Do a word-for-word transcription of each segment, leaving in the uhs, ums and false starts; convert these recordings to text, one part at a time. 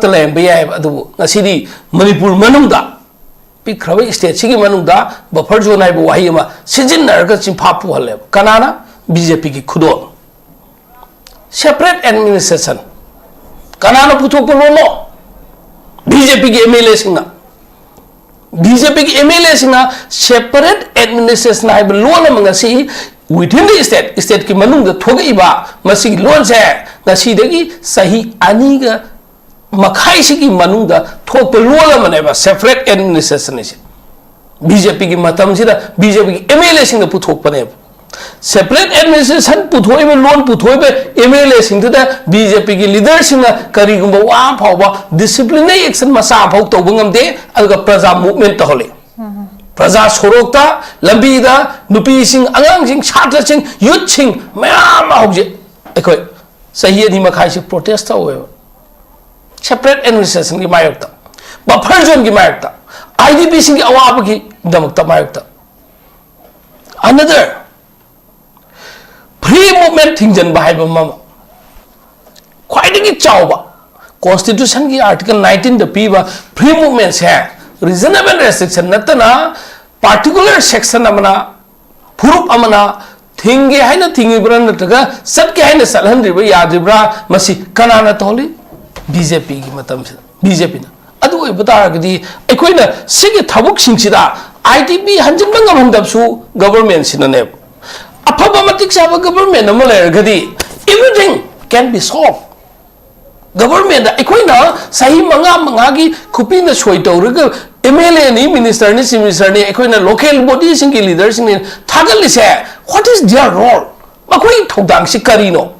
ꯂꯩꯔꯝꯕ ꯌꯥꯏꯑꯕ꯫ ꯑꯗꯨꯕꯨ ꯉꯁꯤꯗꯤ ꯃꯅꯤꯄꯨꯔ ꯃꯅꯨꯡꯗ, ꯄꯤꯛꯈ꯭ꯔꯕ state ꯁꯤꯒꯤ ꯃꯅꯨꯡꯗ buffer zone ꯍꯥꯏꯕ ꯋꯥꯍꯩ ꯑꯃ ꯁꯤꯖꯤꯟꯅꯔꯒ ꯆꯤꯟꯐꯥ ꯄꯨꯍꯜꯂꯦꯕ꯫ ꯀꯅꯥꯅ? B J P ꯒꯤ ꯈꯨꯗꯣꯜ꯫ Separate administration ꯀꯅꯥꯅ ꯄꯨꯊꯣꯛꯄ ꯂꯣꯟꯅꯣ? B J P ꯒꯤ M L A ꯁꯤꯡꯅ꯫ B J P ꯒꯤ M L A ꯁꯤꯡꯅ separate administration ꯍꯥꯏꯕ ꯂꯣꯟ ꯑꯃ ꯉꯁꯤ within the state, state ꯀꯤ ꯃꯅꯨꯡꯗ ꯊꯣꯛꯂꯛꯏꯕ ꯃꯁꯤꯒꯤ ꯂꯣꯟꯁꯦ ꯉꯁꯤꯗꯒꯤ ꯆꯍꯤ ꯑꯅꯤꯒ ꯃꯈꯥꯏꯁꯤꯒꯤ ꯃꯅꯨꯡꯗ ꯊꯣꯛꯄ ꯂꯣꯟ ꯑꯃꯅꯦꯕ separate administration ꯍꯥꯏꯁꯦ꯫ B J P ꯒꯤ ꯃꯇꯝꯁꯤꯗ B J P ꯒꯤ M L A ꯁꯤꯡꯅ ꯄꯨꯊꯣꯛꯄꯅꯦꯕ꯫ Separate administration ꯄꯨꯊꯣꯛꯏꯕ, loan ꯄꯨꯊꯣꯛꯏꯕ M L A ꯁꯤꯡꯗꯨꯗ B J P ꯒꯤ leader ꯁꯤꯡꯅ ꯀꯔꯤꯒꯨꯝꯕ ꯋꯥ ꯑꯃ ꯐꯥꯎꯕ disciplinary action ꯃꯆꯥ ꯑꯃ ꯐꯥꯎ ꯇꯧꯕ ꯉꯝꯗꯦ꯫ ꯑꯗꯨꯒ ꯄ꯭ꯔꯖꯥ movement ꯇꯧꯍꯜꯂꯤ꯫ ꯄ꯭ꯔꯖꯥ ꯁꯣꯔꯣꯛꯇ, ꯂꯝꯕꯤꯗ, ꯅꯨꯄꯤꯁꯤꯡ, ꯑꯉꯥꯡꯁꯤꯡ, ꯁꯥꯇ꯭ꯔꯁꯤꯡ, youth ꯁꯤꯡ ꯃꯌꯥꯝ ꯑꯃ ꯍꯧꯖꯤꯛ ꯑꯩꯈꯣꯏ ꯆꯍꯤ ꯑꯅꯤ ꯃꯈꯥꯏꯁꯤ protest ꯇꯧꯋꯦꯕ꯫ Separate administration ꯒꯤ ꯃꯥꯌꯣꯛꯇ, buffer zone ꯒꯤ ꯃꯥꯌꯣꯛꯇ, I D P ꯁꯤꯡꯒꯤ ꯑꯋꯥꯕꯒꯤꯗꯃꯛꯇ ꯃꯥꯌꯣꯛꯇ꯫ Another, free movement ꯊꯤꯡꯖꯤꯟꯕ ꯍꯥꯏꯕ ꯑꯃ, ꯈ꯭ꯋꯥꯏꯗꯒꯤ ꯆꯥꯎꯕ constitution ꯒꯤ article nineteen ꯗ ꯄꯤꯕ free movement ꯁꯦ reasonable restriction ꯅꯠꯇꯅ particular section ꯑꯃꯅ, ꯐꯨꯔꯨꯞ ꯑꯃꯅ ꯊꯤꯡꯒꯦ ꯍꯥꯏꯅ ꯊꯤꯡꯉꯤꯕ꯭ꯔꯥ ꯅꯠꯇ꯭ꯔꯒ ꯆꯠꯀꯦ ꯍꯥꯏꯅ ꯆꯠꯍꯟꯗ꯭ꯔꯤꯕ꯭ꯔꯥ, ꯌꯥꯗ꯭ꯔꯤꯕ꯭ꯔꯥ, ꯃꯁꯤ ꯀꯅꯥꯅ ꯇꯧꯍꯜꯂꯤ? B J P ꯒꯤ ꯃꯇꯝꯁꯤꯗ B J P ꯅ꯫ ꯑꯗꯨ ꯑꯣꯏꯕ ꯇꯥꯔꯒꯗꯤ ꯑꯩꯈꯣꯏꯅ ꯁꯤꯒꯤ ꯊꯕꯛꯁꯤꯡꯁꯤꯗ I D P ꯍꯟꯖꯤꯟꯕ ꯉꯝꯍꯟꯗꯕꯁꯨ government ꯁꯤꯅꯅꯦꯕ꯫ ꯑꯐꯕ ꯃꯇꯤꯛ ꯆꯥꯕ government ꯑꯃ ꯂꯩꯔꯒꯗꯤ everything can be solved꯫ Government ꯗ ꯑꯩꯈꯣꯏꯅ ꯆꯍꯤ ꯃꯉꯥ ꯃꯉꯥꯒꯤ ꯈꯨꯄꯤꯅ ꯁꯣꯏ ꯇꯧꯔꯒ M L A ꯅꯤ, minister ꯅꯤ, chief minister ꯅꯤ, ꯑꯩꯈꯣꯏꯅ local body ꯁꯤꯡꯒꯤ leader ꯁꯤꯡꯅ ꯊꯥꯒꯠꯂꯤꯁꯦ, what is their role? ꯃꯈꯣꯏꯒꯤ ꯊꯧꯗꯥꯡꯁꯤ ꯀꯔꯤꯅꯣ?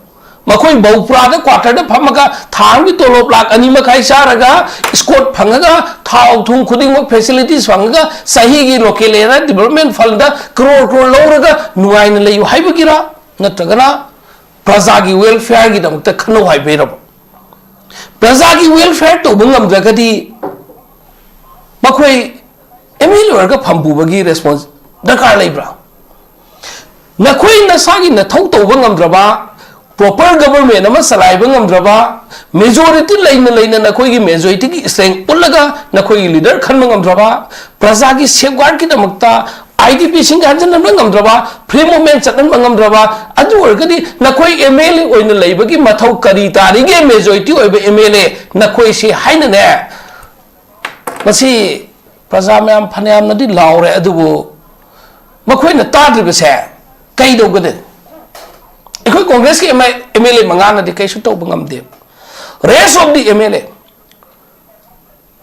ꯃꯈꯣꯏ ꯃꯧꯄ꯭ꯔꯥꯗ quarter ꯗ ꯐꯝꯃꯒ ꯊꯥ ꯑꯃꯒꯤ ꯇꯣꯂꯣꯞ ꯂꯥꯛ ꯑꯅꯤ ꯃꯈꯥꯏ ꯆꯥꯔꯒ, escort ꯐꯪꯉꯒ, ꯊꯥꯎ ꯊꯨꯝ ꯈꯨꯗꯤꯡꯃꯛ facilities ꯐꯪꯉꯒ, ꯆꯍꯤꯒꯤ local area development fund ꯗ crore crore ꯂꯧꯔꯒ ꯅꯨꯡꯉꯥꯏꯅ ꯂꯩꯌꯨ ꯍꯥꯏꯕꯒꯤꯔꯥ? ꯅꯠꯇ꯭ꯔꯒꯅ ꯄ꯭ꯔꯖꯥꯒꯤ welfare ꯒꯤꯗꯃꯛꯇ ꯈꯟꯅꯧ ꯍꯥꯏꯕꯩꯔꯕ? ꯄ꯭ꯔꯖꯥꯒꯤ welfare ꯇꯧꯕ ꯉꯝꯗ꯭ꯔꯒꯗꯤ ꯃꯈꯣꯏ M L A ꯑꯣꯏꯔꯒ ꯐꯝ ꯄꯨꯕꯒꯤ response ꯗꯔꯀꯥꯔ ꯂꯩꯕ꯭ꯔꯥ? ꯅꯈꯣꯏ ꯅꯁꯥꯒꯤ ꯅꯊꯧ ꯇꯧꯕ ꯉꯝꯗ꯭ꯔꯕ, proper government ꯑꯃ ꯆꯂꯥꯏꯕ ꯉꯝꯗ꯭ꯔꯕ, majority ꯂꯩꯅ ꯂꯩꯅ ꯅꯈꯣꯏꯒꯤ majorityꯒꯤ strength ꯎꯠꯂꯒ ꯅꯈꯣꯏꯒꯤ leader ꯈꯟꯕ ꯉꯝꯗ꯭ꯔꯕ, ꯄ꯭ꯔꯖꯥꯒꯤ safeguardꯀꯤꯗꯃꯛꯇ IDPꯁꯤꯡꯒ ꯍꯟꯖꯤꯟꯍꯟꯕ ꯉꯝꯗ꯭ꯔꯕ, free movement ꯆꯠꯍꯟꯕ ꯉꯝꯗ꯭ꯔꯕ, ꯑꯗꯨ ꯑꯣꯏꯔꯒꯗꯤ ꯅꯈꯣꯏ MLA ꯑꯣꯏꯅ ꯂꯩꯕꯒꯤ ꯃꯊꯧ ꯀꯔꯤ ꯇꯥꯔꯤꯒꯦ? Majority ꯑꯣꯏꯕ MLA ꯅꯈꯣꯏꯁꯤ ꯍꯥꯏꯅꯅꯦ꯫ ꯃꯁꯤ ꯄ꯭ꯔꯖꯥ ꯃꯌꯥꯝ ꯐꯅꯌꯥꯝꯅꯗꯤ ꯂꯥꯎꯔꯦ, ꯑꯗꯨꯕꯨ ꯃꯈꯣꯏꯅ ꯇꯥꯗ꯭ꯔꯤꯕꯁꯦ ꯀꯩꯗꯧꯒꯅꯤ? ꯑꯩꯈꯣꯏ ꯀꯣꯡꯒ꯭ꯔꯦꯁꯀꯤ MLA ꯃꯉꯥꯅꯗꯤ ꯀꯩꯁꯨ ꯇꯧꯕ ꯉꯝꯗꯦ꯫ Rest of the MLA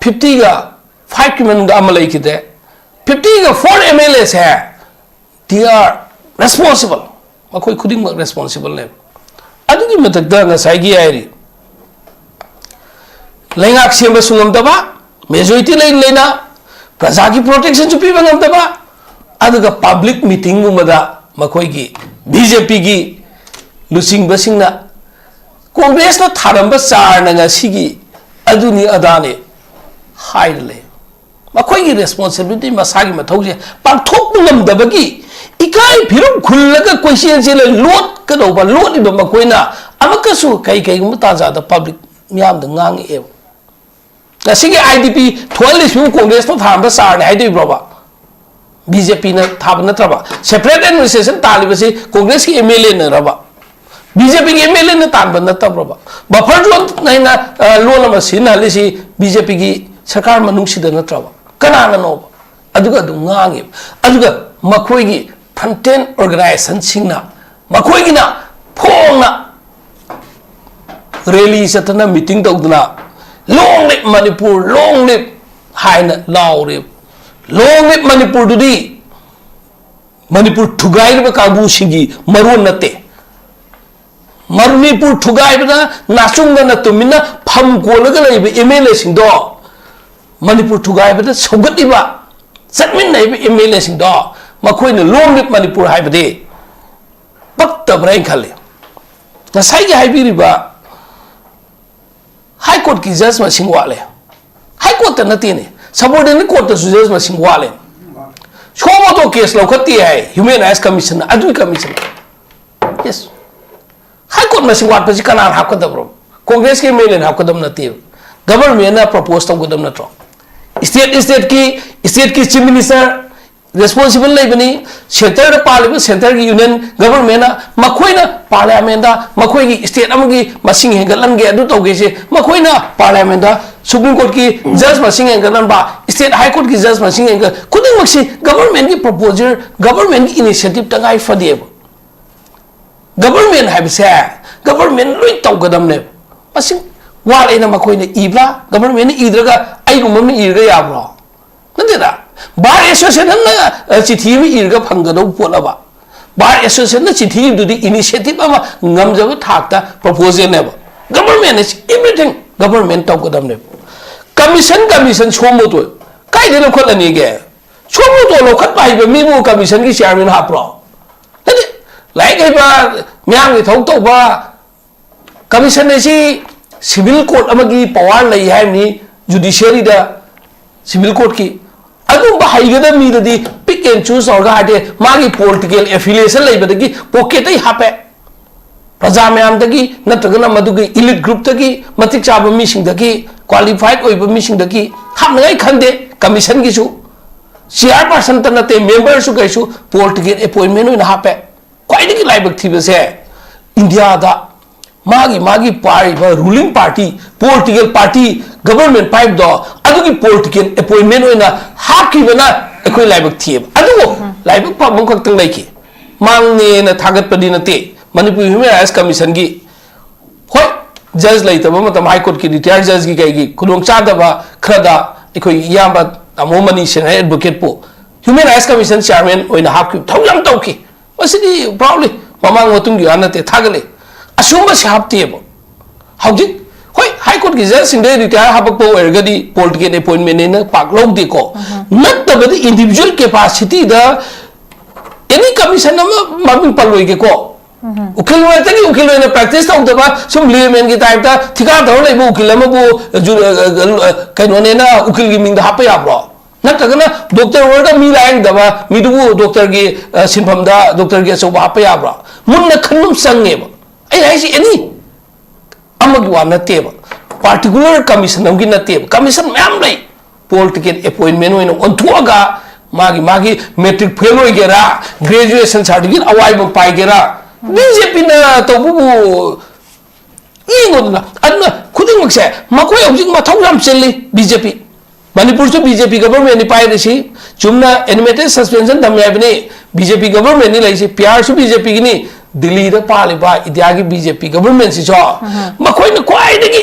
fiftyꯒ fiveꯀꯤ ꯃꯅꯨꯡꯗ ꯑꯃ ꯂꯩꯈꯤꯗꯦ꯫ Fiftyꯒ four MLAꯁꯦ, they are responsible꯫ ꯃꯈꯣꯏ ꯈꯨꯗꯤꯡꯃꯛ responsible ꯅꯦꯕ꯫ ꯑꯗꯨꯒꯤ ꯃꯊꯛꯇ ꯉꯁꯥꯏꯒꯤ ꯍꯥꯏꯔꯤ, ꯂꯩꯉꯥꯛ ꯁꯦꯝꯕꯁꯨ ꯉꯝꯗꯕ, majority ꯂꯩ ꯂꯩꯅ ꯄ꯭ꯔꯖꯥꯒꯤ protectionꯁꯨ ꯄꯤꯕ ꯉꯝꯗꯕ, ꯑꯗꯨꯒ public meetingꯒꯨꯝꯕꯗ ꯃꯈꯣꯏꯒꯤ BJPꯒꯤ ꯂꯨꯆꯤꯡꯕꯁꯤꯡꯅ ꯀꯣꯡꯒ꯭ꯔꯦꯁꯅ ꯊꯥꯔꯝꯕ ꯆꯥꯔꯅ ꯉꯁꯤꯒꯤ ꯑꯗꯨꯅꯤ ꯑꯗꯥꯅꯤ ꯍꯥꯏꯔ ꯂꯩ꯫ ꯃꯈꯣꯏꯒꯤ responsibility, ꯃꯁꯥꯒꯤ ꯃꯊꯧꯁꯦ ꯄꯥꯡꯊꯣꯛꯄ ꯉꯝꯗꯕꯒꯤ ꯏꯀꯥꯏ ꯐꯤꯔꯨꯝ ꯈꯨꯜꯂꯒ ꯀꯣꯏꯆꯦꯟ ꯆꯦꯜꯂ ꯂꯣꯠꯀꯗꯧꯕ, ꯂꯣꯠꯂꯤꯕ ꯃꯈꯣꯏꯅ ꯑꯃꯨꯛꯀꯁꯨ ꯀꯩ ꯀꯩꯒꯨꯝꯕ ꯇꯥꯟꯖꯥꯗ public ꯃꯤꯌꯥꯝꯗ ꯉꯥꯡꯉꯛꯑꯦꯕ꯫ ꯉꯁꯤꯒꯤ IDP ꯊꯣꯛꯍꯜꯂꯤꯁꯤꯕꯨ ꯀꯣꯡꯒ꯭ꯔꯦꯁꯅ ꯊꯥꯔꯝꯕ ꯆꯥꯔꯅꯤ ꯍꯥꯏꯗꯣꯏꯕ꯭ꯔꯣꯕ? BJPꯅ ꯊꯥꯕ ꯅꯠꯇ꯭ꯔꯕ? Separate administration ꯇꯥꯜꯂꯤꯕꯁꯤ ꯀꯣꯡꯒ꯭ꯔꯦꯁꯀꯤ MLAꯅꯔꯕ? BJPꯒꯤ MLAꯅ ꯇꯥꯟꯕ ꯅꯠꯇꯕ꯭ꯔꯕ? Buffer zone ꯍꯥꯏꯅ, ꯑ, ꯂꯣꯟ ꯑꯃ ꯁꯤꯖꯤꯟꯅꯍꯜꯂꯤꯁꯤ BJPꯒꯤ ꯁꯔꯀꯥꯔ ꯃꯅꯨꯡꯁꯤꯗ ꯅꯠꯇ꯭ꯔꯕ? ꯀꯅꯥꯅꯅꯣꯕ? ꯑꯗꯨꯒ ꯑꯗꯨꯝ ꯉꯥꯡꯉꯦꯕ꯫ ꯑꯗꯨꯒ ꯃꯈꯣꯏꯒꯤ frontline organizationꯁꯤꯡꯅ, ꯃꯈꯣꯏꯒꯤꯅ ꯐꯣꯡꯅ rally ꯆꯠꯇꯅ, meeting ꯇꯧꯗꯅ, "Long live Manipur, long live" ꯍꯥꯏꯅ ꯂꯥꯎꯔꯦꯕ꯫ "Long live Manipurꯗꯨꯗꯤ ꯃꯅꯤꯄꯨꯔ ꯊꯨꯒꯥꯏꯔꯤꯕ ꯀꯥꯡꯕꯨꯁꯤꯡꯒꯤ ꯃꯔꯣꯟ ꯅꯠꯇꯦ꯫ ꯃꯅꯤꯄꯨꯔ ꯊꯨꯒꯥꯏꯕꯗ ꯅꯥꯆꯨꯡꯗꯅ ꯇꯨꯃꯤꯟꯅ ꯐꯝ ꯀꯣꯜꯂꯒ ꯂꯩꯕ MLAꯁꯤꯡꯗꯣ, ꯃꯅꯤꯄꯨꯔ ꯊꯨꯒꯥꯏꯕꯗ ꯁꯧꯒꯠꯂꯤꯕ, ꯆꯠꯃꯤꯟꯅꯔꯤꯕ MLAꯁꯤꯡꯗꯣ, ꯃꯈꯣꯏꯅ long live Manipur ꯍꯥꯏꯕꯗꯤ ꯄꯛꯇꯕ꯭ꯔꯥ ꯍꯥꯏꯅ ꯈꯜꯂꯤ꯫" ꯉꯁꯥꯏꯒꯤ ꯍꯥꯏꯕꯤꯔꯤꯕ High Courtꯀꯤ judge ꯃꯁꯤꯡ ꯋꯥꯠꯂꯦ꯫ High Courtꯇ ꯅꯠꯇꯦꯅꯦ, subordinate courtꯇꯁꯨ judge ꯃꯁꯤꯡ ꯋꯥꯠꯂꯦ꯫ Suo motu case ꯂꯧꯈꯠꯇꯦ ꯍꯥꯏ Human Rights Commissionꯅ, ꯑꯗꯨꯒꯤ commissionꯅ꯫ Yes꯫ ꯍꯥꯏ ꯀꯣꯔꯠ ꯃꯁꯤꯡ ꯋꯥꯠꯄꯁꯤ ꯀꯅꯥꯅ ꯍꯥꯞꯀꯗꯕ꯭ꯔꯣ? ꯀꯣꯡꯒ꯭ꯔꯦꯁꯀꯤ ꯑꯦꯝ ꯑꯦꯜ ꯑꯦꯅ ꯍꯥꯞꯀꯗꯕ ꯅꯠꯇꯦꯕ꯫ ꯒꯕꯔꯃꯦꯟꯅ ꯄ꯭ꯔꯣꯄꯣꯁ ꯇꯧꯒꯗꯕ ꯅꯠꯇ꯭ꯔꯣ? ꯁ꯭ꯇꯦꯠ ꯁ꯭ꯇꯦꯠꯀꯤ ꯁ꯭ꯇꯦꯠꯀꯤ ꯆꯤꯐ ꯃꯤꯅꯤꯁꯇꯔ ꯔꯦꯁꯄꯣꯟꯁꯤꯕꯜ ꯂꯩꯕꯅꯤ꯫ ꯁꯦꯟꯇꯔꯗ ꯄꯥꯜꯂꯤꯕ ꯁꯦꯟꯇꯔꯒꯤ ꯌꯨꯅꯤꯌꯟ ꯒꯕꯔꯃꯦꯟꯅ ꯃꯈꯣꯏꯅ ꯄꯥꯔꯂꯤꯌꯥꯃꯦꯟꯗ ꯃꯈꯣꯏꯒꯤ ꯁ꯭ꯇꯦꯠ ꯑꯃꯒꯤ ꯃꯁꯤꯡ ꯍꯦꯟꯒꯠꯍꯟꯒꯦ, ꯑꯗꯨ ꯇꯧꯒꯦꯁꯦ ꯃꯈꯣꯏꯅ ꯄꯥꯔꯂꯤꯌꯥꯃꯦꯟꯗ, ꯁꯨꯄ꯭ꯔꯤꯝ ꯀꯣꯔꯠꯀꯤ ꯖꯖ ꯃꯁꯤꯡ ꯍꯦꯟꯒꯠꯍꯟꯕ, ꯁ꯭ꯇꯦꯠ ꯍꯥꯏ ꯀꯣꯔꯠꯀꯤ ꯖꯖ ꯃꯁꯤꯡ ꯍꯦꯟꯒꯠ, ꯈꯨꯗꯤꯡꯃꯛꯁꯤ ꯒꯕꯔꯃꯦꯟꯒꯤ ꯄ꯭ꯔꯣꯄꯣꯖꯦꯜ, ꯒꯕꯔꯃꯦꯟꯒꯤ ꯏꯅꯤꯁꯤꯌꯦꯇꯤꯞ ꯇꯉꯥꯏ ꯐꯗꯦꯕ꯫ ꯒꯕꯔꯃꯦꯟ ꯍꯥꯏꯕꯁꯦ ꯒꯕꯔꯃꯦꯟ ꯂꯣꯏ ꯇꯧꯒꯗꯕꯅꯦꯕ꯫ ꯃꯁꯤ ꯋꯥꯠꯂꯦꯅ ꯃꯈꯣꯏꯅ ꯏꯕ꯭ꯔꯥ? ꯒꯕꯔꯃꯦꯟꯅ ꯏꯗ꯭ꯔꯒ ꯑꯩꯒꯨꯝꯕ ꯑꯃꯅ ꯏꯔꯒ ꯌꯥꯕ꯭ꯔꯣ? ꯅꯠꯇꯦꯗ꯫ ꯕꯥꯔ ꯑꯦꯁꯣꯁꯤꯌꯦꯁꯟꯅ, ꯑ, ꯆꯤꯊꯤ ꯑꯃ ꯏꯔꯒ ꯐꯪꯒꯗꯧꯕ ꯄꯣꯠꯂꯕ? ꯕꯥꯔ ꯑꯦꯁꯣꯁꯤꯌꯦꯁꯟꯅ ꯆꯤꯊꯤ ꯏꯕꯗꯨꯗꯤ ꯏꯅꯤꯁꯤꯌꯦꯇꯤꯞ ꯑꯃ ꯉꯝꯖꯕ ꯊꯥꯛꯇ ꯄ꯭ꯔꯣꯄꯣꯖꯦꯜꯅꯦꯕ꯫ Government is everything꯫ ꯒꯕꯔꯃꯦꯟ ꯇꯧꯒꯗꯕꯅꯦꯕ꯫ ꯀꯃꯤꯁꯟ, ꯀꯃꯤꯁꯟ ꯁꯣꯝꯕ ꯇꯣꯏ ꯀꯥꯏꯗꯩ ꯂꯧꯈꯠꯂꯅꯤꯒꯦ? ꯁꯣꯝꯕ ꯇꯣ ꯂꯧꯈꯠꯄ ꯍꯩꯕ ꯃꯤꯕꯨ ꯀꯃꯤꯁꯟꯒꯤ ꯆꯤꯌꯥꯔꯃꯦꯟ ꯍꯥꯞꯄ꯭ꯔꯣ? ꯅꯠꯇꯦ, ꯂꯥꯏꯔꯤꯛ ꯍꯩꯕ, ꯃꯤꯌꯥꯝꯒꯤ ꯊꯕꯛ ꯇꯧꯕ, ꯀꯃꯤꯁꯟ ꯑꯁꯤ ꯁꯤꯚꯤꯜ ꯀꯣꯔꯠ ꯑꯃꯒꯤ ꯄꯋꯥꯔ ꯂꯩ ꯍꯥꯏꯕꯅꯤ, ꯖꯨꯗꯤꯁꯤꯌꯔꯤꯗ, ꯁꯤꯚꯤꯜ ꯀꯣꯔꯠꯀꯤ꯫ ꯑꯗꯨꯝꯕ ꯍꯩꯒꯗꯕ ꯃꯤꯗꯗꯤ pick and choose ꯇꯧꯔꯒ ꯍꯥꯏꯗꯤ ꯃꯥꯒꯤ ꯄꯣꯂꯤꯇꯤꯀꯦꯜ ꯑꯦꯐꯤꯂꯤꯌꯦꯁꯟ ꯂꯩꯕꯗꯒꯤ ꯄꯣꯀꯦꯠꯇꯩ ꯍꯥꯞꯄꯦ꯫ ꯄ꯭ꯔꯖꯥ ꯃꯌꯥꯝꯗꯒꯤ ꯅꯠꯇ꯭ꯔꯒꯅ ꯃꯗꯨꯒꯤ ꯏꯂꯤꯠ ꯒ꯭ꯔꯨꯞꯇꯒꯤ, ꯃꯇꯤꯛ ꯆꯥꯕ ꯃꯤꯁꯤꯡꯗꯒꯤ, ꯀ꯭ꯋꯥꯂꯤꯐꯥꯏꯠ ꯑꯣꯏꯕ ꯃꯤꯁꯤꯡꯗꯒꯤ ꯍꯥꯞꯅꯉꯥꯏ ꯈꯟꯗꯦ꯫ ꯀꯃꯤꯁꯟꯒꯤꯁꯨ ꯆꯤꯌꯥꯔꯄꯥꯔꯁꯟꯇ ꯅꯠꯇꯦ, ꯃꯦꯝꯕꯔꯁꯨ ꯀꯩꯁꯨ ꯄꯣꯂꯤꯇꯤꯀꯦꯜ ꯑꯦꯄꯣꯏꯟꯃꯦꯟ ꯑꯣꯏꯅ ꯍꯥꯞꯄꯦ꯫ ꯈ꯭ꯋꯥꯏꯗꯒꯤ ꯂꯥꯏꯕꯛ ꯊꯤꯕꯁꯦ ꯏꯟꯗꯤꯌꯥꯗ ꯃꯥꯒꯤ ꯃꯥꯒꯤ ꯄꯥꯏꯔꯤꯕ ruling party, political party, government ꯄꯥꯏꯕꯗꯣ ꯑꯗꯨꯒꯤ ꯄꯣꯂꯤꯇꯤꯀꯦꯜ ꯑꯦꯄꯣꯏꯟꯃꯦꯟ ꯑꯣꯏꯅ ꯍꯥꯞꯈꯤꯕꯅ ꯑꯩꯈꯣꯏ ꯂꯥꯏꯕꯛ ꯊꯤꯑꯕ꯫ ꯑꯗꯨꯕꯨ ꯂꯥꯏꯕꯛ ꯐꯕ ꯑꯃꯈꯛꯇꯪ ꯂꯩꯈꯤ꯫ ꯃꯥꯡꯅꯦꯅ ꯊꯥꯒꯠꯄꯗꯤ ꯅꯠꯇꯦ, ꯃꯅꯤꯄꯨꯔ ꯍ꯭ꯌꯨꯃꯦꯟ ꯔꯥꯏꯠꯁ ꯀꯃꯤꯁꯟꯒꯤ, ꯍꯣꯏ, ꯖꯖ ꯂꯩꯇꯕ ꯃꯇꯝ, ꯍꯥꯏ ꯀꯣꯔꯠꯀꯤ ꯔꯤꯇꯥꯌꯔ ꯖꯖꯀꯤ ꯀꯩꯒꯤ ꯈꯨꯗꯣꯡꯆꯥꯗꯕ ꯈꯔꯗ ꯑꯩꯈꯣꯏ ꯏꯌꯥꯝꯕ ꯇꯥꯃꯣ ꯃꯅꯤ ꯁꯦꯅꯤꯌꯔ ꯑꯦꯗꯚꯣꯀꯦꯠꯄꯨ ꯍ꯭ꯌꯨꯃꯦꯟ ꯔꯥꯏꯠꯁ ꯀꯃꯤꯁꯟ ꯆꯤꯌꯥꯔꯃꯦꯟ ꯑꯣꯏꯅ ꯍꯥꯞꯈꯤꯕ ꯊꯕꯛ ꯌꯥꯝ ꯇꯧꯈꯤ꯫ ꯃꯁꯤꯗꯤ ꯄ꯭ꯔꯥꯎꯗꯂꯤ ꯃꯃꯥꯡ ꯃꯇꯨꯡꯒꯤ ꯋꯥ ꯅꯠꯇꯦ, ꯊꯥꯒꯠꯂꯦ꯫ ꯑꯁꯨꯝꯕꯁꯦ ꯍꯥꯞꯇꯦꯕ꯫ ꯍꯧꯖꯤꯛ, ꯍꯣꯏ, ꯍꯥꯏ ꯀꯣꯔꯠꯀꯤ ꯖꯖꯁꯤꯡꯗ ꯔꯤꯇꯥꯌꯔ ꯍꯥꯄꯛꯄ ꯑꯣꯏꯔꯒꯗꯤ ꯄꯣꯂꯤꯇꯤꯀꯦꯜ ꯑꯦꯄꯣꯏꯟꯃꯦꯟꯅꯦꯅ ꯄꯥꯛ ꯂꯧꯗꯦꯀꯣ꯫ ꯅꯠꯇꯕꯗꯤ ꯏꯟꯗꯤꯚꯤꯖꯨꯋꯦꯜ ꯀꯦꯄꯥꯁꯤꯇꯤꯗ ꯑꯦꯅꯤ ꯀꯃꯤꯁꯟ ꯑꯃ ꯃꯃꯤꯡ ꯄꯜꯂꯣꯏꯒꯦꯀꯣ꯫ ꯎꯀꯤꯜ ꯃꯔꯛꯇꯒꯤ ꯎꯀꯤꯜ ꯑꯣꯏꯅ ꯄ꯭ꯔꯦꯛꯇꯤꯁ ꯇꯧꯗꯕ, ꯁꯨꯝ ꯂꯦꯃꯦꯟꯒꯤ ꯇꯥꯏꯞꯇ ꯊꯤꯀꯥ ꯇꯧꯔ ꯂꯩꯕ ꯎꯀꯤꯜ ꯑꯃꯕꯨ ꯖꯨ-, ꯑ, ꯑ, ꯑ, ꯀꯩꯅꯣꯅꯦꯅ ꯎꯀꯤꯜꯒꯤ ꯃꯤꯡꯗ ꯍꯥꯞꯄ ꯌꯥꯕ꯭ꯔꯣ? ꯅꯠꯇ꯭ꯔꯒꯅ ꯗꯣꯛꯇꯔ ꯑꯣꯏꯔꯒ ꯃꯤ ꯂꯥꯌꯦꯡꯗꯕ ꯃꯤꯗꯨꯕꯨ ꯗꯣꯛꯇꯔꯒꯤ, ꯑ, ꯁꯤꯟꯐꯝꯗ ꯗꯣꯛꯇꯔꯒꯤ ꯑꯆꯧꯕ ꯍꯥꯞꯄ ꯌꯥꯕ꯭ꯔꯣ? ꯃꯨꯟꯅ ꯈꯟꯕ ꯑꯃ ꯆꯪꯉꯦꯕ꯫ ꯑꯩꯅ ꯍꯥꯏꯁꯤ ꯑꯦꯅꯤ ꯑꯃꯒꯤ ꯋꯥ ꯅꯠꯇꯦꯕ, ꯄꯥꯔꯇꯤꯀꯨꯂꯔ ꯀꯃꯤꯁꯟ ꯑꯃꯒꯤ ꯅꯠꯇꯦꯕ, ꯀꯃꯤꯁꯟ ꯃꯌꯥꯝ ꯂꯩ꯫ ꯄꯣꯂꯤꯇꯤꯀꯦꯜ ꯑꯦꯄꯣꯏꯟꯃꯦꯟ ꯑꯣꯏꯅ ꯑꯣꯟꯊꯣꯛꯑꯒ ꯃꯥꯒꯤ ꯃꯥꯒꯤ ꯃꯦꯇ꯭ꯔꯤꯛ ꯐꯦꯜ ꯑꯣꯏꯒꯦꯔꯥ, ꯒ꯭ꯔꯦꯖꯨꯑꯦꯁꯟ ꯁꯥꯔꯇꯤꯐꯤꯀꯦꯠ ꯑꯋꯥꯏꯕ ꯄꯥꯏꯒꯦꯔꯥ, ꯕꯤ ꯖꯦ ꯄꯤꯅ ꯇꯧꯕꯕꯨ ꯌꯦꯡꯉꯣꯗꯅ꯫ ꯑꯗꯨꯅ ꯈꯨꯗꯤꯡꯃꯛꯁꯦ ꯃꯈꯣꯏ ꯍꯧꯖꯤꯛ ꯃꯊꯧ ꯌꯥꯝ ꯆꯤꯜꯂꯤ ꯕꯤ ꯖꯦ ꯄꯤ꯫ ꯃꯅꯤꯄꯨꯔꯁꯨ ꯕꯤ ꯖꯦ ꯄꯤ ꯒꯕꯔꯃꯦꯟꯅꯤ ꯄꯥꯏꯔꯤꯁꯤ꯫ ꯆꯨꯝꯅ ꯑꯦꯅꯤꯃꯦꯇꯦꯠ ꯁꯁꯄꯦꯟꯁꯟ ꯊꯝꯃꯦ ꯍꯥꯏꯕꯅꯤ, ꯕꯤ ꯖꯦ ꯄꯤ ꯒꯕꯔꯃꯦꯟꯅꯤ ꯂꯩꯔꯤꯁꯤ, ꯄꯤ ꯑꯥꯔꯁꯨ ꯕꯤ ꯖꯦ ꯄꯤꯒꯤꯅꯤ, ꯗꯤꯜꯂꯤꯗ ꯄꯥꯜꯂꯤꯕ ꯏꯟꯗꯤꯌꯥꯒꯤ ꯕꯤ ꯖꯦ ꯄꯤ ꯒꯕꯔꯃꯦꯟꯁꯤꯁꯨ ꯃꯈꯣꯏꯅ ꯈ꯭ꯋꯥꯏꯗꯒꯤ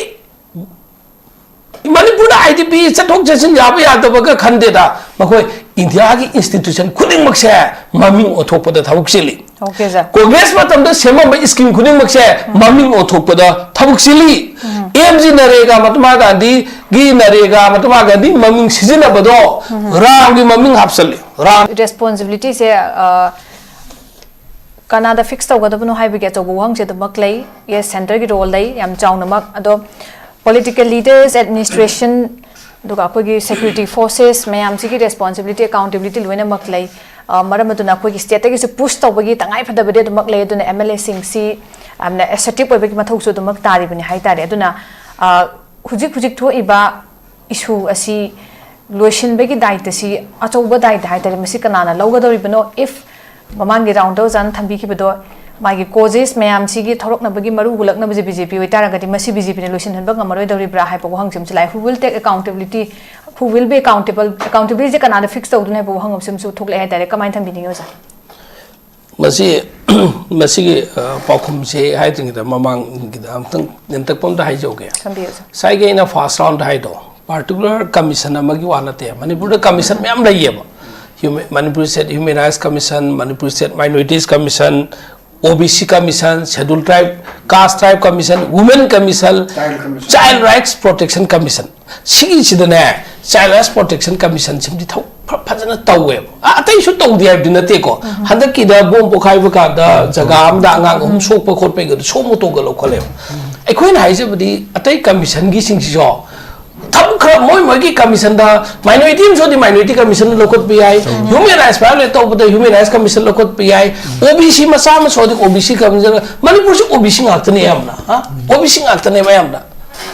ꯃꯅꯤꯄꯨꯔꯗ ꯑꯥꯏ ꯗꯤ ꯄꯤ ꯆꯠꯊꯣꯛ ꯆꯠꯁꯤꯟ ꯌꯥꯕ ꯌꯥꯗꯕꯒ ꯈꯟꯗꯦꯗ꯫ ꯃꯈꯣꯏ ꯏꯟꯗꯤꯌꯥꯒꯤ ꯏꯟꯁꯇꯤꯇ꯭ꯌꯨꯁꯟ ꯈꯨꯗꯤꯡꯃꯛꯁꯦ ꯃꯃꯤꯡ ꯑꯣꯟꯊꯣꯛꯄꯗ ꯊꯕꯛ ꯆꯤꯜꯂꯤ꯫ Okay, sir. ꯀꯣꯡꯒ꯭ꯔꯦꯁ ꯃꯇꯝꯗ ꯁꯦꯝꯃꯝꯕ ꯁ꯭ꯀꯤꯝ ꯈꯨꯗꯤꯡꯃꯛꯁꯦ ꯃꯃꯤꯡ ꯑꯣꯟꯊꯣꯛꯄꯗ ꯊꯕꯛ ꯆꯤꯜꯂꯤ꯫ ꯑꯦꯝ ꯖꯤ ꯅꯔꯦꯒꯥ, ꯃꯍꯥꯇꯃꯥ ꯒꯥꯟꯙꯤꯒꯤ ꯅꯔꯦꯒꯥ, ꯃꯍꯥꯇꯃꯥ ꯒꯥꯟꯙꯤ ꯃꯃꯤꯡ ꯁꯤꯖꯤꯟꯅꯕꯗꯣ ꯔꯥꯝꯒꯤ ꯃꯃꯤꯡ ꯍꯥꯞꯆꯜꯂꯤ꯫ ꯔꯥꯝ ꯔꯦꯁꯄꯣꯟꯁꯤꯕꯤꯂꯤꯇꯤꯁꯦ ꯀꯅꯥꯗ ꯐꯤꯛꯁ ꯇꯧꯒꯗꯕꯅꯣ ꯍꯥꯏꯕꯒꯤ ꯑꯆꯧꯕ ꯋꯥꯍꯪꯁꯦ ꯑꯗꯨꯃꯛ ꯂꯩ꯫ ꯌꯦꯁ, ꯁꯦꯟꯇꯔꯒꯤ ꯔꯣꯜ ꯂꯩ ꯌꯥꯝ ꯆꯥꯎꯅꯃꯛ꯫ ꯑꯗꯣ ꯄꯣꯂꯤꯇꯤꯀꯦꯜ ꯂꯤꯗꯔꯁ, ꯑꯦꯗꯃꯤꯅꯤꯁꯇ꯭ꯔꯦꯁꯟ, ꯑꯗꯨꯒ ꯑꯩꯈꯣꯏꯒꯤ ꯁꯦꯀ꯭ꯌꯨꯔꯤꯇꯤ ꯐꯣꯔꯁꯦꯁ ꯃꯌꯥꯝꯁꯤꯒꯤ ꯔꯦꯁꯄꯣꯟꯁꯤꯕꯤꯂꯤꯇꯤ, ꯑꯦꯀꯥꯎꯟꯇꯦꯕꯤꯂꯤꯇꯤ ꯂꯣꯏꯅꯃꯛ ꯂꯩ꯫ ꯑ, ꯃꯔꯝ ꯑꯗꯨꯅ ꯑꯩꯈꯣꯏꯒꯤ ꯁ꯭ꯇꯦꯠꯇꯒꯤꯁꯨ ꯄꯨꯁ ꯇꯧꯕꯒꯤ ꯇꯉꯥꯏ ꯐꯗꯕꯗꯤ ꯑꯗꯨꯃꯛ ꯂꯩ꯫ ꯑꯗꯨꯅ ꯑꯦꯝ ꯑꯦꯜ ꯑꯦꯁꯤꯡꯁꯤ ꯌꯥꯝꯅ ꯑꯦꯁꯔꯇꯤꯞ ꯑꯣꯏꯕꯒꯤ ꯃꯊꯧꯁꯨ ꯑꯗꯨꯃꯛ ꯇꯥꯔꯤꯕꯅꯤ ꯍꯥꯏ ꯇꯥꯔꯦ꯫ ꯑꯗꯨꯅ ꯑ, ꯍꯧꯖꯤꯛ ꯍꯧꯖꯤꯛ ꯊꯣꯛꯏꯕ ꯏꯁꯨ ꯑꯁꯤ ꯂꯣꯏꯁꯤꯟꯕꯒꯤ ꯗꯥꯏꯇꯁꯤ, ꯑꯆꯧꯕ ꯗꯥꯏꯇ ꯍꯥꯏ ꯇꯥꯔꯦ, ꯃꯁꯤ ꯀꯅꯥꯅ ꯂꯧꯒꯗꯧꯔꯤꯕꯅꯣ? If ꯃꯃꯥꯡꯒꯤ ꯔꯥꯎꯟꯗ ꯑꯣꯖꯥꯅ ꯊꯝꯕꯤꯈꯤꯕꯗꯣ, ꯃꯥꯒꯤ ꯀꯣꯖꯦꯁ ꯃꯌꯥꯝꯁꯤꯒꯤ ꯊꯣꯔꯛꯅꯕꯒꯤ ꯃꯔꯨ ꯍꯨꯜꯂꯛꯅꯕꯁꯦ ꯕꯤ ꯖꯦ ꯄꯤ ꯑꯣꯏꯇꯥꯔꯒꯗꯤ, ꯃꯁꯤ ꯕꯤ ꯖꯦ ꯄꯤꯅ ꯂꯣꯏꯁꯤꯟꯍꯟꯕ ꯉꯝꯃꯔꯣꯏꯗꯧꯔꯤꯕ꯭ꯔꯥ ꯍꯥꯏꯕ ꯋꯥꯍꯪꯁꯤ ꯑꯃꯁꯨ ꯂꯥꯛꯑꯦ꯫ Who will take accountability? Who will be accountable? ꯑꯦꯀꯥꯎꯟꯇꯦꯕꯤꯂꯤꯇꯤꯁꯦ ꯀꯅꯥꯗ ꯐꯤꯛꯁ ꯇꯧꯗꯣꯏꯅꯣ ꯍꯥꯏꯕ ꯋꯥꯍꯪ ꯑꯃꯁꯨ ꯊꯣꯛꯂꯛꯑꯦ ꯍꯥꯏ ꯇꯥꯔꯦ꯫ ꯀꯃꯥꯏꯅ ꯊꯝꯕꯤꯅꯤꯡꯉꯤ ꯑꯣꯖꯥ? ꯃꯁꯤ ꯃꯁꯤꯒꯤ ꯑ, ꯄꯥꯎꯈꯨꯝꯁꯦ ꯍꯥꯏꯗ꯭ꯔꯤꯉꯩꯗ ꯃꯃꯥꯡꯒꯤꯗ ꯑꯝꯇꯪ ꯅꯦꯝꯇꯛꯄ ꯑꯝꯇ ꯍꯥꯏꯖꯍꯧꯒꯦ꯫ ꯊꯝꯕꯤꯌꯨ, ꯁꯥꯔ꯫ ꯉꯁꯥꯏꯒꯤ ꯑꯩꯅ ꯐꯥꯔꯁ ꯔꯥꯎꯟꯗ ꯍꯥꯏꯗꯣ, ꯄꯥꯔꯇꯤꯀꯨꯂꯔ ꯀꯃꯤꯁꯟ ꯑꯃꯒꯤ ꯋꯥ ꯅꯠꯇꯦ꯫ ꯃꯅꯤꯄꯨꯔꯗ ꯀꯃꯤꯁꯟ ꯃꯌꯥꯝ ꯂꯩꯌꯦꯕ꯫ Human, Manipur state human rights commission, Manipur state minorities commission, O B C commission, scheduled tribe, caste tribe commission, women commission, child commission. Child rights protection commission. ꯁꯤꯒꯤꯁꯤꯗꯅꯦ, ꯆꯥꯏꯜ ꯔꯥꯏꯠꯁ ꯄ꯭ꯔꯣꯇꯦꯛꯁꯟ ꯀꯃꯤꯁꯟꯁꯤꯃꯗꯤ ꯊꯕꯛ ꯐ-, ꯐꯖꯅ ꯇꯧꯋꯦꯕ꯫ ꯑ, ꯑꯇꯩꯁꯨ ꯇꯧꯗꯦ ꯍꯥꯏꯕꯗꯤ ꯅꯠꯇꯦꯀꯣ꯫ ꯍꯟꯗꯛꯀꯤꯗ ꯕꯣꯝ ꯄꯣꯈꯥꯏꯕ ꯀꯥꯟꯗ ꯖꯒꯥ ꯑꯃꯗ ꯑꯉꯥꯡ ꯑꯍꯨꯝ ꯁꯣꯛꯄ ꯈꯣꯠꯄꯒꯤꯗꯣ ꯁꯣ ꯃꯣꯇꯣꯒ ꯂꯧꯈꯠꯂꯦꯕ꯫ ꯑꯩꯈꯣꯏꯅ ꯍꯥꯏꯖꯕꯗꯤ ꯑꯇꯩ ꯀꯃꯤꯁꯟꯒꯤꯁꯤꯡꯁꯤꯁꯨ ꯊꯕꯛ ꯈꯔ ꯃꯣꯏ ꯃꯣꯏꯒꯤ ꯀꯃꯤꯁꯟꯗ, ꯃꯥꯏꯅꯣꯔꯤꯇꯤ ꯑꯃ ꯁꯣꯛꯑꯗꯤ ꯃꯥꯏꯅꯣꯔꯤꯇꯤ ꯀꯃꯤꯁꯟ ꯂꯧꯈꯠꯄ ꯌꯥꯏ, ꯍ꯭ꯌꯨꯃꯦꯟ ꯔꯥꯏꯠꯁ ꯚꯥꯏꯑꯣꯂꯦꯠ ꯇꯧꯕꯗ ꯍ꯭ꯌꯨꯃꯦꯟ ꯔꯥꯏꯠꯁ ꯀꯃꯤꯁꯟ ꯂꯧꯈꯠꯄ ꯌꯥꯏ, ꯑꯣ ꯕꯤ ꯁꯤ ꯃꯆꯥ ꯑꯃ ꯁꯣꯛꯑꯗꯤ ꯑꯣ ꯕꯤ ꯁꯤ ꯀꯃꯤꯁꯟ꯫ ꯃꯅꯤꯄꯨꯔꯁꯤ ꯑꯣ ꯕꯤ ꯁꯤ ꯉꯥꯛꯇꯅꯦ ꯌꯥꯝꯅ, ꯑꯣ ꯕꯤ ꯁꯤ ꯉꯥꯛꯇꯅꯦ ꯃꯌꯥꯝꯅ꯫